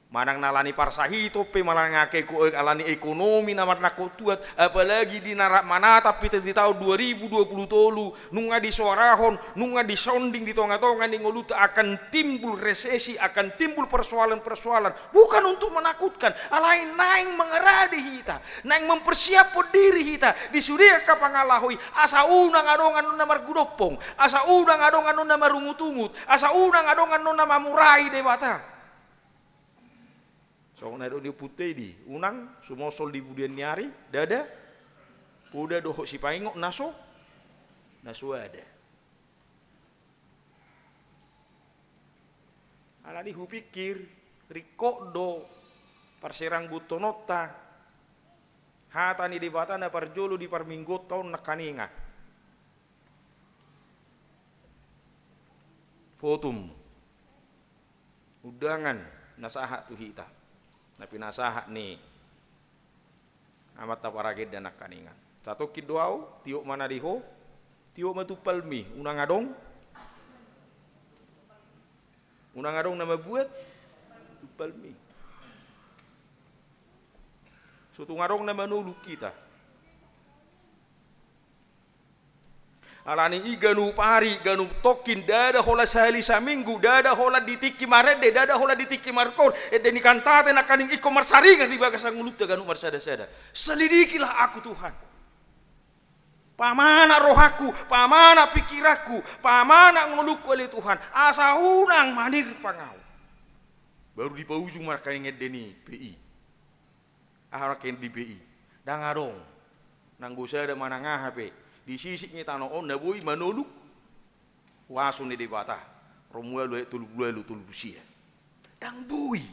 Manang na alani parsahiton pe, manang angka eko-, alani ekonomi na marnangkok tuat, apalagi di na rap manatap hita di taon dua ribu dua puluh tolu, nunga disoarahon, nunga disonding di tonga-tonga ni ngolunta akan timbul resesi, akan timbul persoalan-persoalan. Bukan untuk menakutkan, alai naeng mangarade hita, naeng mempersiaphon diri hita di sude angka pangalaho i, asa unang adong annon na margudompong, asa unang adong annon na marungut-ungut, asa unang adong annon na mamurai Debata. Songon na nidok ni ompunta i di, unang sumosol di pudian ni ari, ndada, poda dohot sipaingot na so, na so ada. Alani hupingkir, Ringkot do parserangbutononta hata ni Debata na parjolo di parmingguonta on nangkaningan. Votum, undangan na sahat tu hita, na pinasahat ni amanta paragenda nangkaningan. Satongkin do ahu, tiop ma na di ho, tiop ma tumpalmi, unang adong, unang adong na mambuat tumpalmi. So tung adong na manoluk hita. Alani i ganup ari, ganup tongkin, ndada holan sahali saminggu, ndada holan di tingki marende, ndada holan di tingki markoor, ende ni kantate nangkaning ingkon marsaringar di bagasan ngolunta ganup marsada-sada. Selidikilah aku, Tuhan. Pamanat rohangku, pamanat pingkiranku, pamanat ngolungku ale Tuhan, asa unang manirpang ahu. Baru dipaujung ma nangkaning ende ni P I. Aha nangkaning di P I? Ndang adong. Nanggo sada manang aha pe, di sisik ni tano on na boi manoluk huaso ni Debata. Rom ualu ayat tolu pulu ualu, tolu pulu sia. Ndang boi.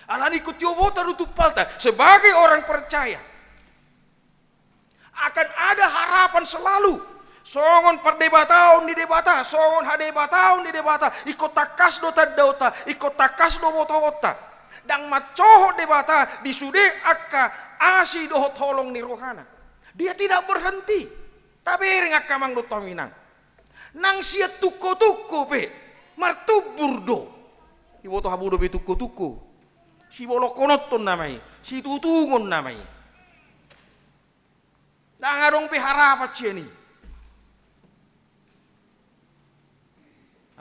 Alani ingkon tiobonta do tumpalta sebagai orang percaya. Akan ada harapan selalu. Songon pardebataon ni Debata, songon hadebataon ni Debata, ingkon tangkas do tandaonta, ingkon tangkas do botoonta. Ndang mansohot Debata di sude angka asi dohot holong ni rohana. Dia tidak berhenti. Tabereng angka amang dohot hamu inang. Nang sian tungkotungko pe martumbur do. Diboto hamu dope tungkotungko? Sibolongkononhon nama i, situtungon nama i. Ndang adong be harapan sian i.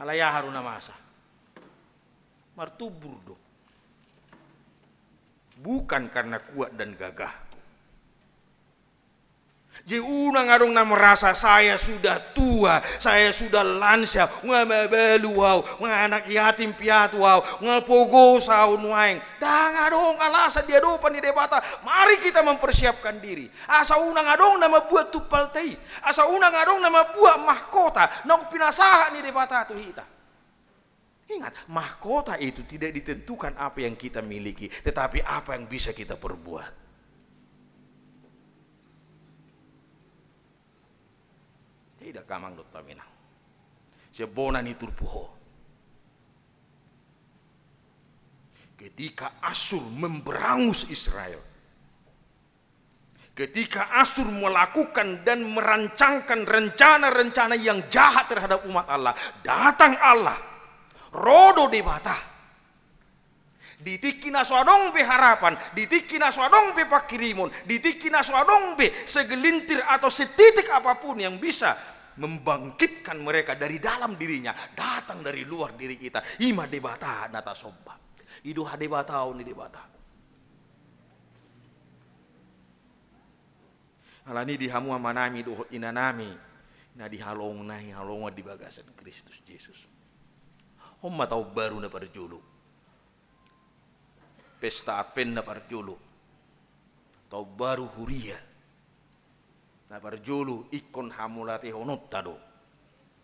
Alai aha do na masa? Martumbur do. Bukan karena kuat dan gagahku. Jadi unang adong na merasa, "Saya sudah tua, saya sudah lansia, nga mabalu ahu, nga anak yatim piatu ahu, nga pogos ahu nuaeng." Ndang adong alasan di adopan ni Debata. Mari kita mempersiapkan diri. Asa unang adong na mambuat tumpalta i. Asa unang adong na mambuat mahkota naung pinasahat ni Debata tu hita. Ingat, mahkota itu tidak ditentukan apa yang kita miliki, tetapi apa yang bisa kita perbuat. Tidak, amang dohot hamu inang. Sian bona ni turpuk ho. Ketika Asyur memberangus Israel, ketika Asyur melakukan dan merancangkan rencana-rencana yang jahat terhadap umat Allah, datang Allah, ro do Debata. Di tingki na so adong be harapan, di tingki na so adong be pangkirimon, di tingki na so adong be segelintir atau setitik apapun yang bisa membangkitkan mereka dari dalam dirinya, datang dari luar diri kita. I ma Debata na tasomba. I do hadebataon ni Debata. Alani di hamu amanami dohot inanami na di halongan, na di halongan di bagasan Kristus Jesus, on ma taon baru na parjolo. Pesta Advent na parjolo. Taon baru huria. Na parjolo ingkon hamauliatehononta do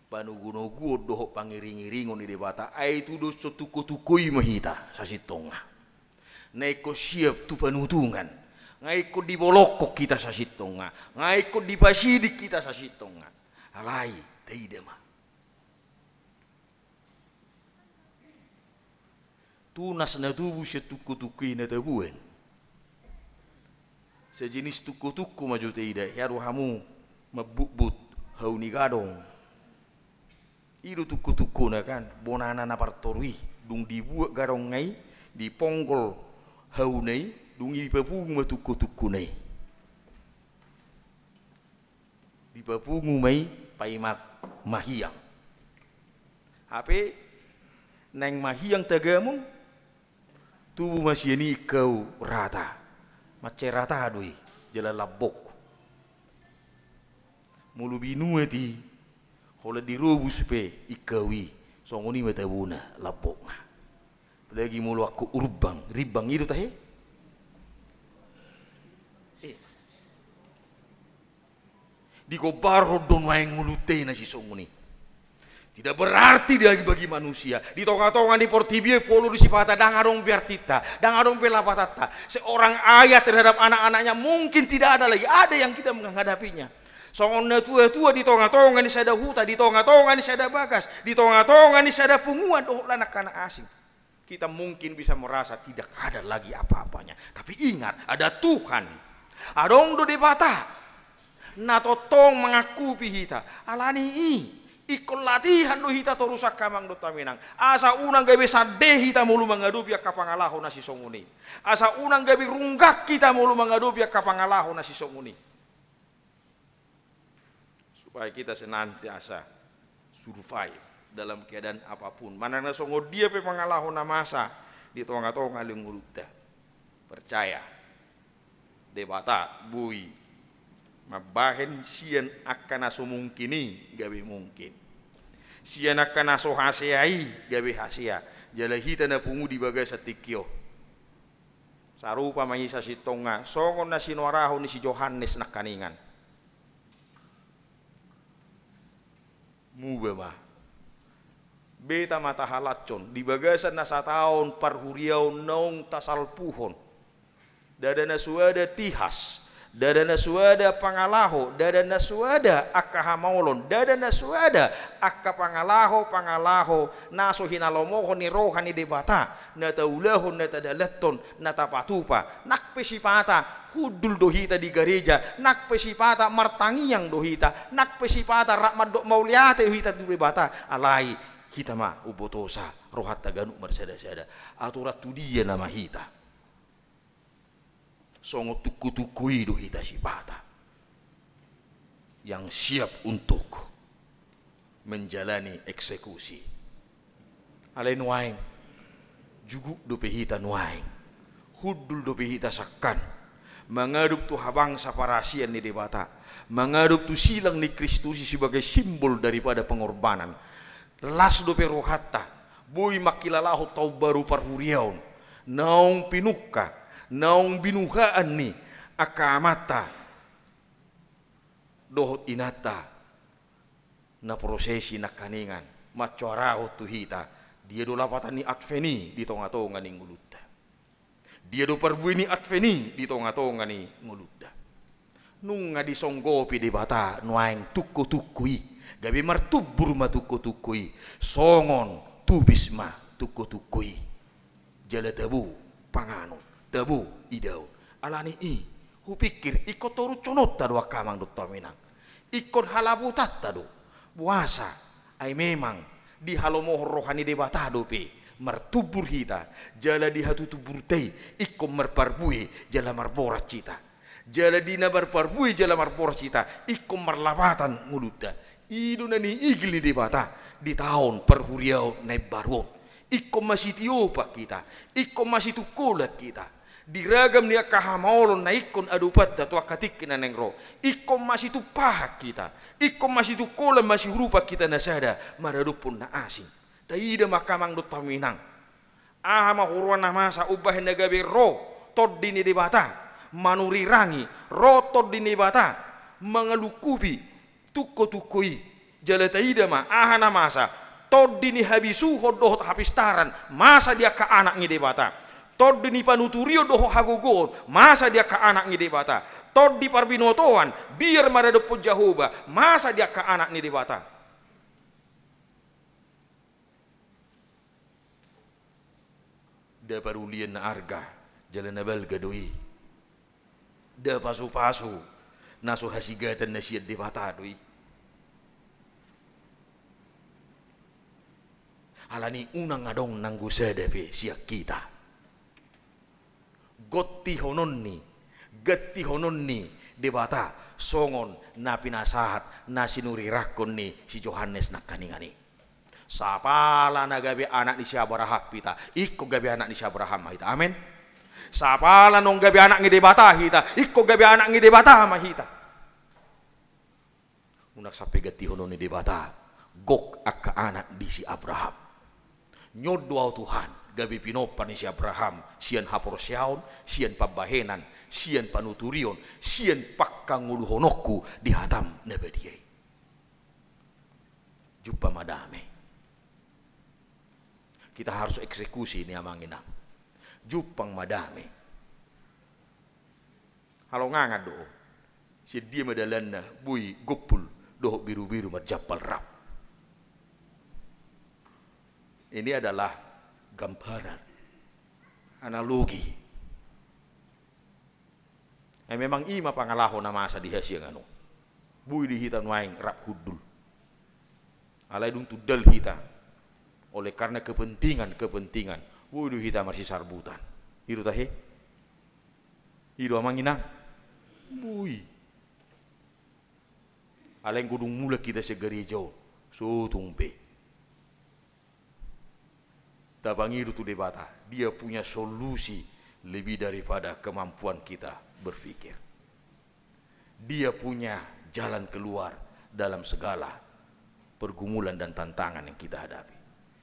panogunoguon dohot pangiringiringon ni Debata, ai tudoshon tungkotungko i ma hita sasintongna. Na ingkon siap tu panutungan, nga ingkon dibolongkon hita sasintongna, nga ingkon dipasidik hita sasintongna. Alai taida ma. Tunas na tubu sian tungkotungko i na tabuan. Sejenis tungkotungko ma jo taida, hea do hamu mambutbut hau ni gadong. I do tungkotungkona kan, bonana na partoru i, dung dibuat gadongna i, diponggol hauna i, dung i dipapungu ma tungkotungkona i. Dipapungu ma i paima mahiang. Hape naeng mahiang tagamon, tubu ma sian i ingkau rata. Mansai rata do i, jala lambok. Molo binuat i, holan dirobus pe ingkau i, songon i ma tabona lambokna. Apalagi molo angkon urbang, rimbang i do tahe. Eh. Digombarhon do nuaeng ngolunta i na sisongon i. Tidak berarti dia bagi manusia. Di tonga-tonga ni portibi on, pola do sipata, ndang adong be artinta, ndang adong be lapatanta. Seorang ayah terhadap anak-anaknya mungkin tidak ada lagi. Ada yang kita menghadapinya. Songon natua-tua di tonga-tonga ni sada huta, di tonga-tonga ni sada bagas, di tonga-tonga ni sada punguan, dohot lae angka na asing. Kita mungkin bisa merasa tidak ada lagi apa-apanya. Tapi ingat, ada Tuhan. Adong do Debata na tongtong mangangkupi hita. Alani i, ingkon latihan do hita torus angka amang dohot inang. Asa unang gabe sande hita molo mangadopi angka pangalaho na sisongon i. Asa unang gabe runggang hita molo mangadopi angka pangalaho na sisongon i. Supaya kita senantiasa survive dalam keadaan apapun. Manang na songon dia pe pangalaho na masa di tonga-tonga ni ngolunta. Percaya, Debata boi mambahen sian angka na so mungkin i gabe mungkin. Sian angka na so hasea i gabe hasea. Jala hita na pungu di bagasan tingki on. Sarupa ma i sasintongna, songon na sinuarahon ni si Johannes Nangkaningan. Muba ma. Beta ma tahalashon, di bagasan na sataon parhuriaon naung tasalpuhon. Ndada na suada tihas, ndada na suada pangalaho, ndada na suada angka hamaolon, ndada na suada angka pangalaho, pangalaho na so hinalomohon ni roha ni Debata, na taulahon, na tadalanhon, na tapatupa. Nang pe sipata hundul do hita di gareja, nang pe sipata martangiang do hita, nang pe sipata rap mandok mauliate do hita tu Debata, alai hita ma umbotosa, rohanta ganup marsada-sada. Aturan tu dia nama hita? Songon tungku-tungku i do hita sipata yang siap untuk menjalani eksekusi. Alai nuaeng, juguk dope hita nuaeng, hundul dope hita sangkan mangadopi tu habangsa parasian ni Debata, mangadopi tu silang ni Kristus i sebagai simbol daripada pengorbanan. Las dope rohanta, boi mangkilalahon taon baru parhuriaon, naung pinungka, naung binuhaan ni angka amanta dohot inanta na prosesi nangkaningan mansoarahon tu hita, dia do lapatan ni Advent i di tonga-tonga ni ngolunta. Dia do parbue ni Advent i di tonga-tonga ni ngolunta. Nunga disonggopi Debata nuaeng tungku-tungku i, gabe martumbur ma tungku-tungku i, songon tubis ma tungku-tungku i. Jala tabo panganon, tabo idaon. Alani i, hupikir ingkon torushononta do angka amang dohot inang. Ingkon halaputanta do. Boasa? Ai memang dihalomohon roha ni Debata dope martumbur hita, jala di hatutumburta i ingkon marparbue jala marboras hita. Jala di na marparbue jala marboras hita, ingkon marlapatan ngolunta. I do na niigil ni Debata di taon parhuriaon na imbaru on. Ingkon masitiopan hita, ingkon masitungkolan hita di ragam ni angka hamaolon na ingkon adopanta tu angka tingki na naeng ro. Ingkon masitumpahan hita, ingkon masitungkolan, masiurupan hita na sada maradophon na asing. Taida ma angka amang dohot inang. Aha ma huroha na masa umbahen na gabe ro Tondi ni Debata manurirangi, ro Tondi ni Debata mangalungkupi tungko-tungko i. Jala taida ma aha na masa, tondi ni habisuhon dohot hapistaran masa di angka anak ni Debata. Tondi ni panuturion dohot hagogoon masa di angka anak ni Debata. Tondi parbinotoan, biar maradophon Jahowa, masa di angka anak ni Debata. Nda parulian na arga, jala na balga do i. Nda pasu-pasu na so hasigatan na sian Debata do i. Alani unang adong nanggo sada pe sian hita gontihonon ni, gantihonon ni Debata songon na pinasahat na sinurirangkon ni si Johannes Nangkaningan i. Sapala na gabe anak ni si Abraham hita, ingkon gabe anak ni si Abraham ma hita. Amen. Sapala naung gabe anak ni Debata hita, ingkon gabe anak ni Debata ma hita. Unang sampe gantihonon ni Debata gok angka anak ni si Abraham. Nyon do ahu Tuhan gabe pinompar ni si Abraham sian haporseaon, sian pambahenan, sian panuturion, sian pangkangoluhononku di hatam na badia i. Jumpang ma dame. Kita harus eksekusi ini, amang inang. Jumpang ma dame. Halongangan do. Sian dia ma dalanna boi gompul dohot birubiru marjampal rap. Ini adalah gambaran, analogi. Eh, memang i ma pangalaho na masa di hasiangan on. Boi do hita nuaeng rap hundul. Alai dung tundal hita oleh karena kepentingan-kepentingan, boi do hita marsisarbutan. I do tahe? I do, amang inang? Boi. Alai anggo dung mulak hita sian gareja on, so tung pe tapangido tu Debata, Dia punya solusi lebih daripada kemampuan kita berpikir. Dia punya jalan keluar dalam segala pergumulan dan tantangan yang kita hadapi.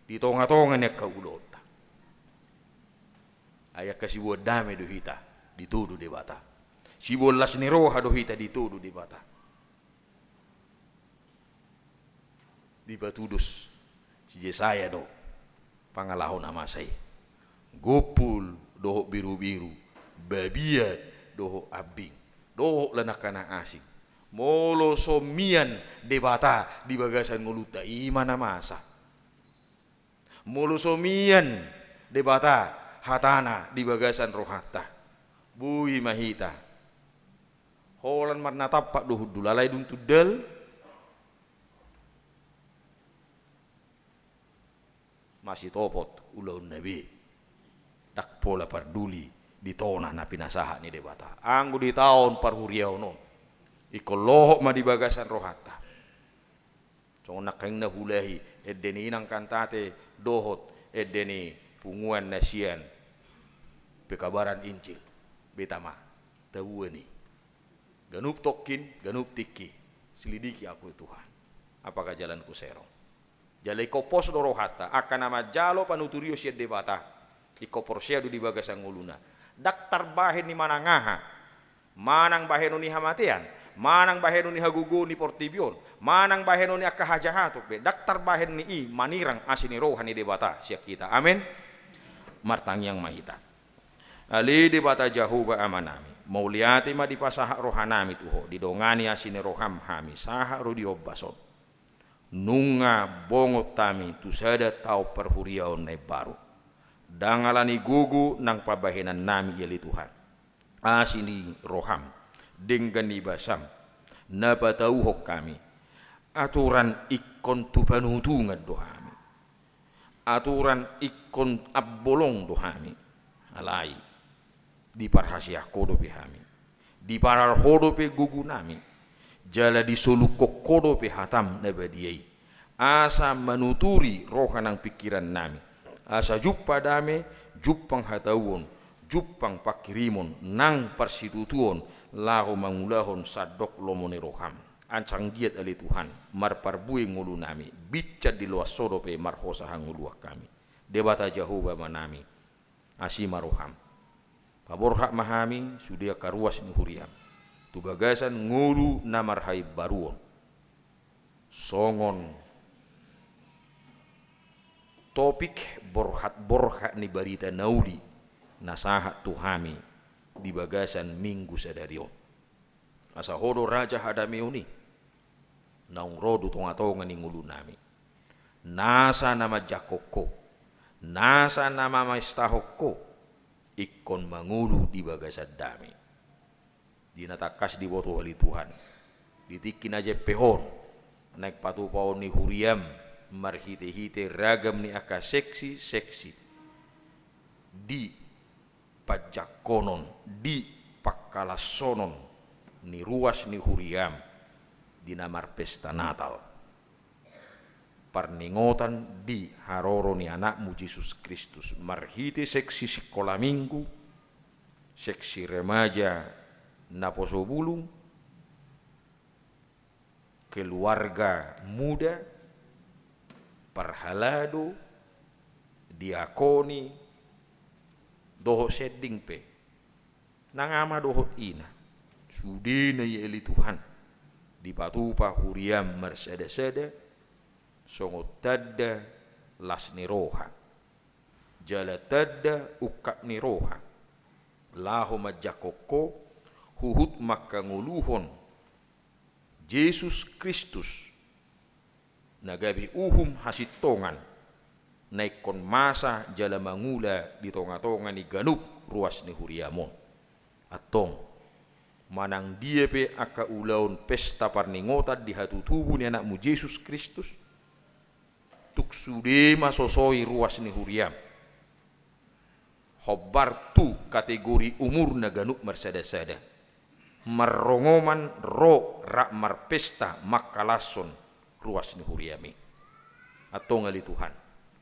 Di tonga-tonga ni angka ulaonta. Ai angka siboan dame do hita ditodo Debata. Siboan las ni roha do hita ditodo Debata. Dipatudos si Jesaya do pangalaho na masa i. Gompul dohot birubiru, babiat dohot ambing, dohot na angka na asing. Molo so mian Debata di bagasan ngolunta, i ma na masa. Molo so mian Debata hatana di bagasan rohanta, boi ma hita holan marnatampak do hundul, alai dung tundal masitopot ulaonna be. Ndang pola parduli di tona na pinasahat ni Debata. Anggo di taon parhuriaon on, ingkon lohot ma di bagasan rohanta. Songon nangkaning na huulahi ende ni inang Kantate dohot ende ni punguan na sian pekabaran Injil. Beta ma, tabuan i. Ganup tongkin, ganup tingki, selidiki aku, Tuhan, apakah jalanku serong. Jala ingkon pos do rohanta, angka na manjalo panuturion sian Debata, ingkon porsea do di bagasan ngoluna. Ndang tarbahen ni manang aha, manang bahenon ni hamatean, manang bahenon ni hagogoon ni portibi on, manang bahenon ni angka hajahaton pe, ndang tarbahen ni i manirang asi ni roha ni Debata sian hita. Amen. Martangiang ma hita. Ale Debata Jahowa Amanami, mauliate ma dipasahat rohanami tu Ho, didongani asi ni roham hami sahat ro di ombas on. Nunga bongot hami tu sada taon parhuriaon na imbaru. Ndang ala ni gogo nang pambahenannami i ale Tuhan. Asi ni roham, denggan ni basam, na patauhon hami. Aturan ingkon tu panutungan do hami. Aturan ingkon ambolong do hami. Alai diparhaseang Ho dope hami, diparar Ho dope gogonami, jala disolukkon Ho dope hatam na badia i, asa manuturi roha nang pingkirannami, asa jumpang dame, jumpang hatauon, jumpang panghirimon nang parsitutuon, laho mangulahon sandok lomo ni roham. Asa anggiat ale Tuhan, marparbue ngolunami, binsan diloas Ho dope marhosa hangoluan hami. Debata Jahowa Amanami, asi ma roham. Paborhat ma hami sude angka ruas ni huriam tu bagasan ngolu na marhaimbaruon. Songon topik borhat-borhat ni barita na uli na sahat tu hami di bagasan minggu sadari on. Asa Ho do raja hadameon i, naung ro tu tonga-tonga ni ngolunami. Nasa na manjangkon Ho, nasa na mamestahon Ho, ingkon mangolu di bagasan dame. Di na tangkas diboto ale Tuhan, di tingki na jempek on, naeng patupaon ni huriam marhite-hite ragam ni angka seksi-seksi di panjangkonon, di pangkalashonon ni ruas ni huriam di na marpesta Natal, parningotan di haroro ni Anakmu Jesus Kristus, marhite seksi sikola minggu, seksi remaja naposo bulung, keluarga muda, parhalado, diakoni, dohot sending pe, nang ama dohot ina, sudena i ale Tuhan, dipatupa huriam marsada-sada, songon tanda las ni roha jala tanda ungkap ni roha, laho manjangkon ho huhut mangkangoluhon Jesus Kristus, na gabe uhum hasintongan, na ingkon masa jala mangula di tongatonga ni ganup ruas ni huriam on. Antong, manang dia pe angka ulaon pesta parningotan di hatutubu ni Anakmu Jesus Kristus, tung sude ma sosoi ruas ni huriam, hombar tu kategori umur na ganup marsadasada, marrongoman ro rap marpesta mangkalashon ruas ni huriam i. Antong ale Tuhan,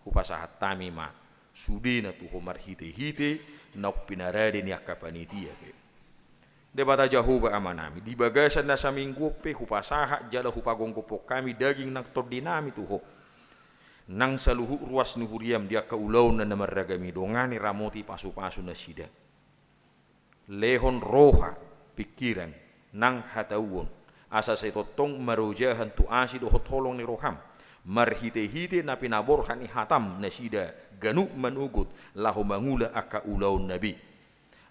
hupasahat hami ma sudena tu Ho marhitehite naung pinarade ni angka panitia pe. Debata Jahowa Amanami, di bagasan na saminggu on pe hupasahat jala hupagomgophon hami daging nang tondinami tu Ho, nang saluhut ruas ni huriam di angka ulaonna na marragam i, dongani, ramoti, pasupasu nasida. Lehon roha, pingkiran, nang hatauon, asa sai tongtong marojahan tu asi dohot holong ni roham, marhitehite na pinaborhat ni hatam nasida ganup manogot laho mangula angka ulaonna be.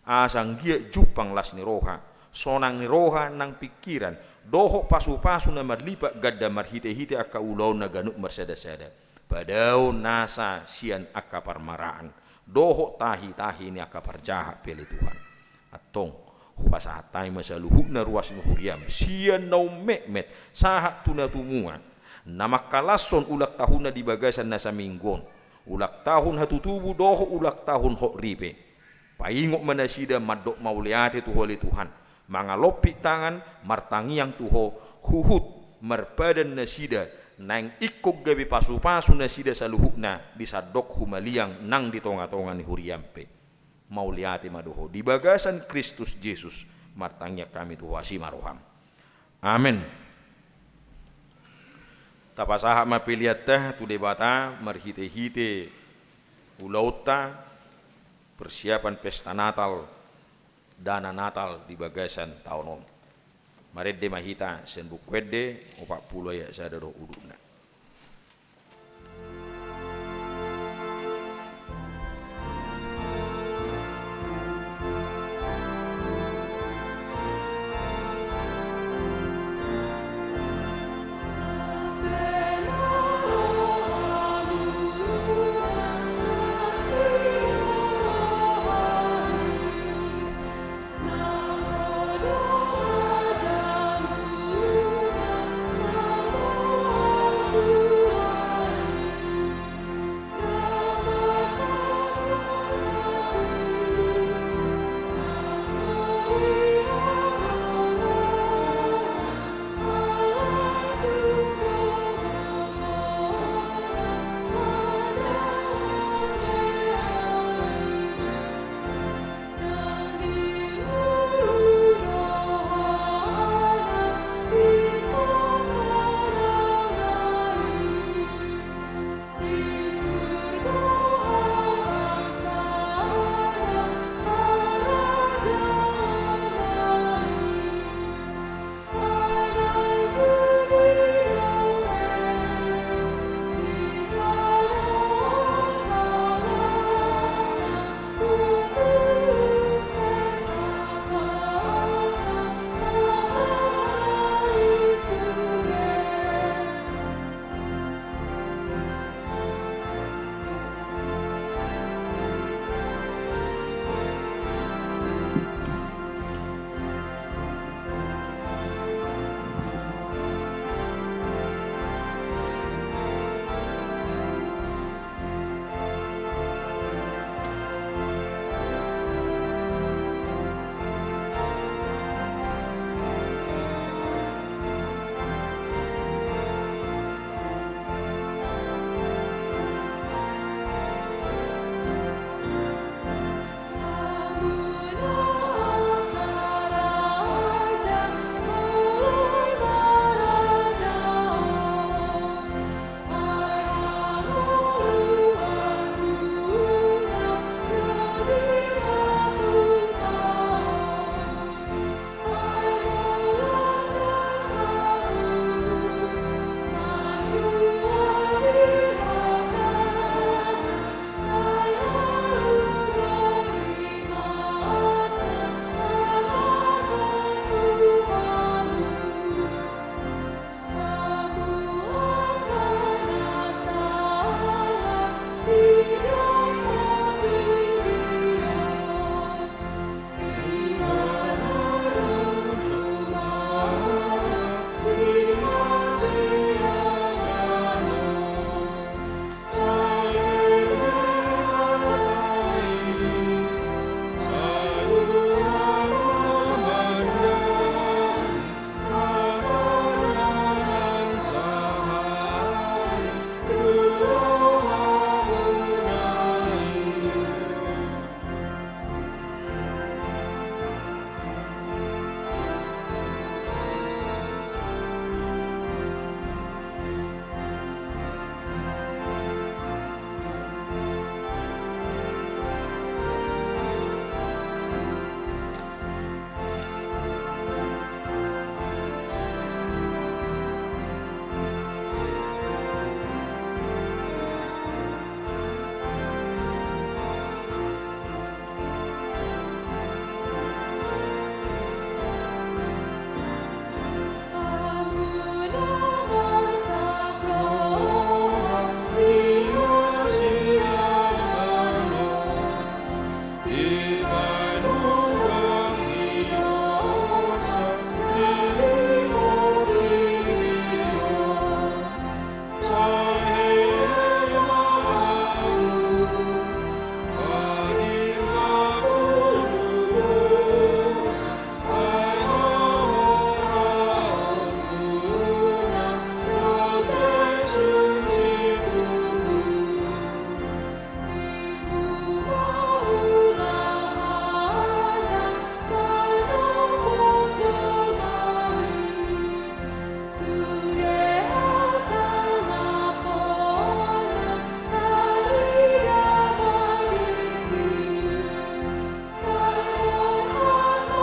Asa anggiat jumpang las ni roha, sonang ni roha nang pingkiran, dohot pasupasu na marlipat ganda marhitehite angka ulaonna ganup marsadasada. Padaon nasa sian angka parmaraan dohot tahitahi ni angka parjahat pe ale Tuhan. Antong, hupasahat hami ma saluhutna ruas ni huriam, sian na ummetmet sahat tu na tumua, na mangkalashon ulang tahunna di bagasan na saminggu on, ulang tahun hatutubu dohot ulang tahun hot ripe. Paingot ma nasida mandok mauliate tu Ho ale Tuhan, mangalompit tangan, martangiang tu Ho, huhut marpadan nasida, naeng ingkon gabe pasupasu nasida saluhutna di sandok humaliang nang di tongatonga ni huriam pe. Mauliate ma tu Ho di bagasan Kristus Jesus, martangiang hami tu Ho, asi ma roham. Amen. Tapasahat ma peleanta tu Debata marhitehite ulaonta, persiapan pesta Natal, dana Natal di bagasan taon on. Marende ma hita sian Buku Ende opat pulu ayat sada dohot udutna.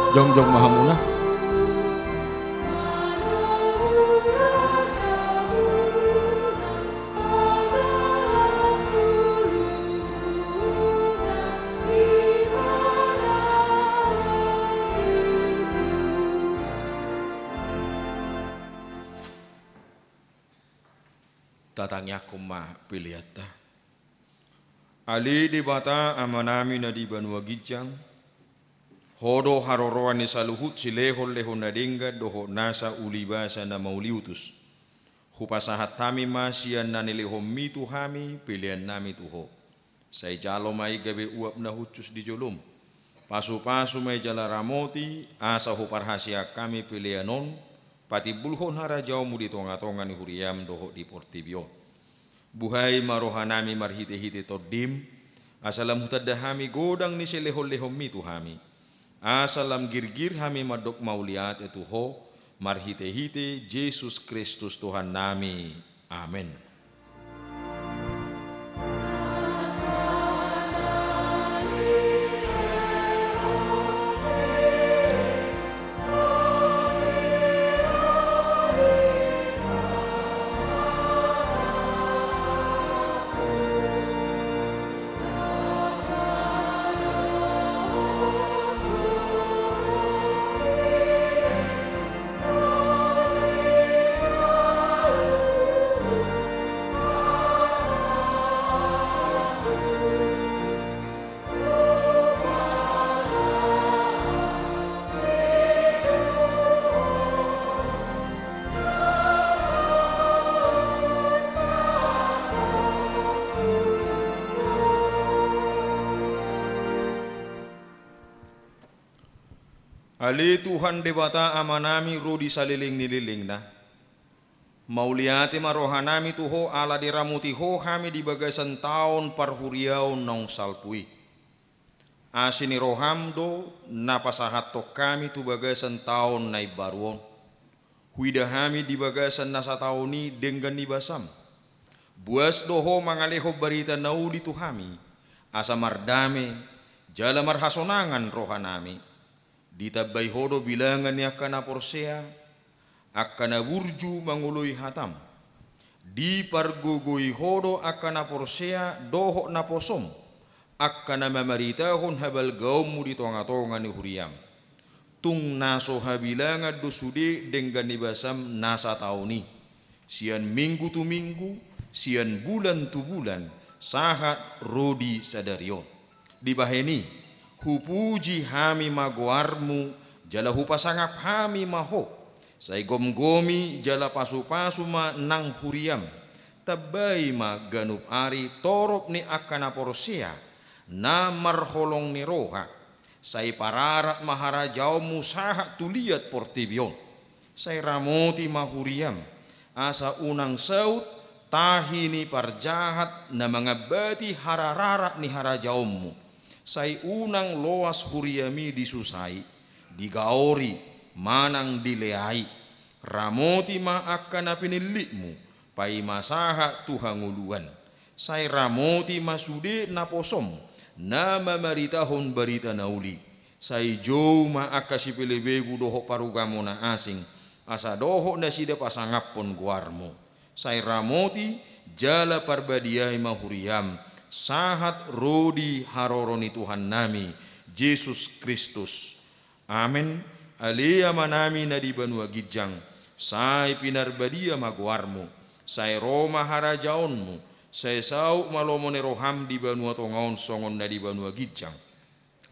Jongjong ma hamuna. Tatangiangkon ma peleanta. Ale Debata Amanami na di banua ginjang, Ho do haroroan ni saluhut silehonlehon na denggan dohot nasa ulibasa na mauliutus. Hupasahat hami ma sian na nilehonmi tu hami peleannami tu Ho. Sai jalo ma i gabe uap na hushus di jolom. Pasupasu ma i jala ramoti, asa huparhaseang hami pelean on patimbulhon harajaonmu di tongatonga ni huriam dohot di portibi on. Buhai ma rohanami marhitehite Tondim, asa lam hutanda hami godang ni silehonlehonmi tu hami. Asa lam girgir hami mandok mauliate tu Ho, marhitehite Jesus Kristus Tuhannami. Amen. Ale Tuhan Debata Amanami ro di saleleng ni lelengna. Mauliate ma rohanami tu Ho ala diramoti Ho hami di bagasan taon parhuriaon naung salpu i. Asi ni roham do na pasahathon hami tu bagasan taon na imbaru on. Huida hami di bagasan na sataon i denggan ni basam. Buas do Ho mangalehon barita na uli tu hami, asa mardame, jala marhasonangan rohanami. Ditambai Ho do bilangan ni angka na porsea, angka na burju mangoloi hatam. Dipargogoi Ho do angka na porsea dohot na posom, angka na mamaritahon habalgaonmu di tongatonga ni huriam. Tung na so habilangan do sude denggan ni basam na sataon i, sian minggu tu minggu, sian bulan tu bulan, sahat ro di sadari on. Dibahen i, hupuji hami ma goarmu, jala hupasangap hami ma Ho. Sai gomgomi jala pasupasu ma nang huriam. Tambai ma ganup ari torop ni angka na porsea, na marholong ni roha. Sai pararat ma harajaonmu sahat tu liat portibi on. Sai ramoti ma huriam, asa unang saut tahi ni parjahat na mangambati harararat ni harajaonmu. Sai unang loas huriami disusai, digaori, manang dileai. Ramoti ma angka na pinillitmu, paima sahat tu hangoluan. Sai ramoti ma sude na posom, na mamaritahon barita na uli. Sai jou ma angka sipelebegu dohot parugamo na asing, asa dohot nasida pasangaphon goarmu. Sai ramoti, jala parbadiai ma huriam, sahat ro di haroro ni Tuhannami, Jesus Kristus. Amen. Ale Amanami na di banua ginjang, sai pinarbadia ma goarmu, sai ro ma harajaonmu, sai saut ma lomo ni roham di banua tonga on songon na di banua ginjang.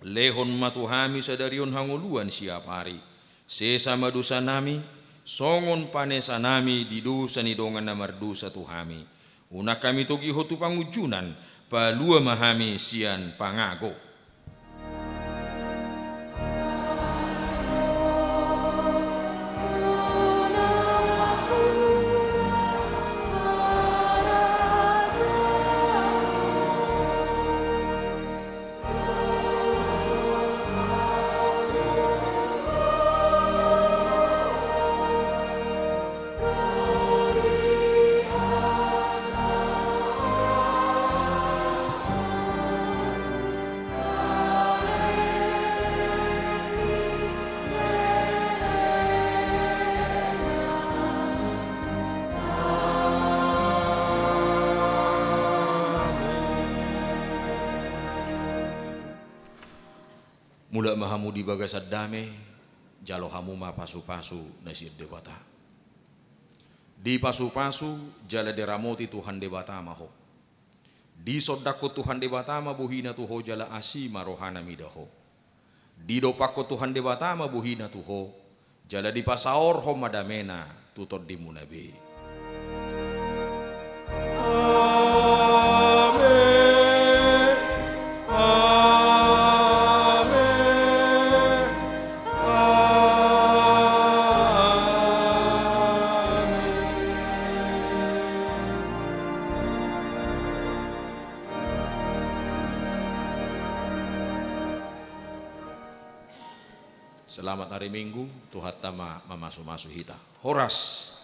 Lehon ma tu hami sadari on hangoluan siapari. Sesa ma dosanami, songon panesanami di dosa ni dongan na mardosa tu hami. Unang hami togihon tu pangunjunan, palua ma hami sian pangago. Dak ma hamu di bagasan dame, jalo hamu ma pasu-pasu na sian Debata. Dipasupasu jala diramoti Tuhan Debata ma ho. Disondangkon Tuhan Debata ma bohina tu ho jala asi ma rohana mida ho. Didompakkon Tuhan Debata ma bohina tu ho, jala dipasaorhon ma damena tu tondimuna be. Amen. Amen. Amen. Selamat hari Minggu, Tuhanta ma mamasu-masu hita. Horas.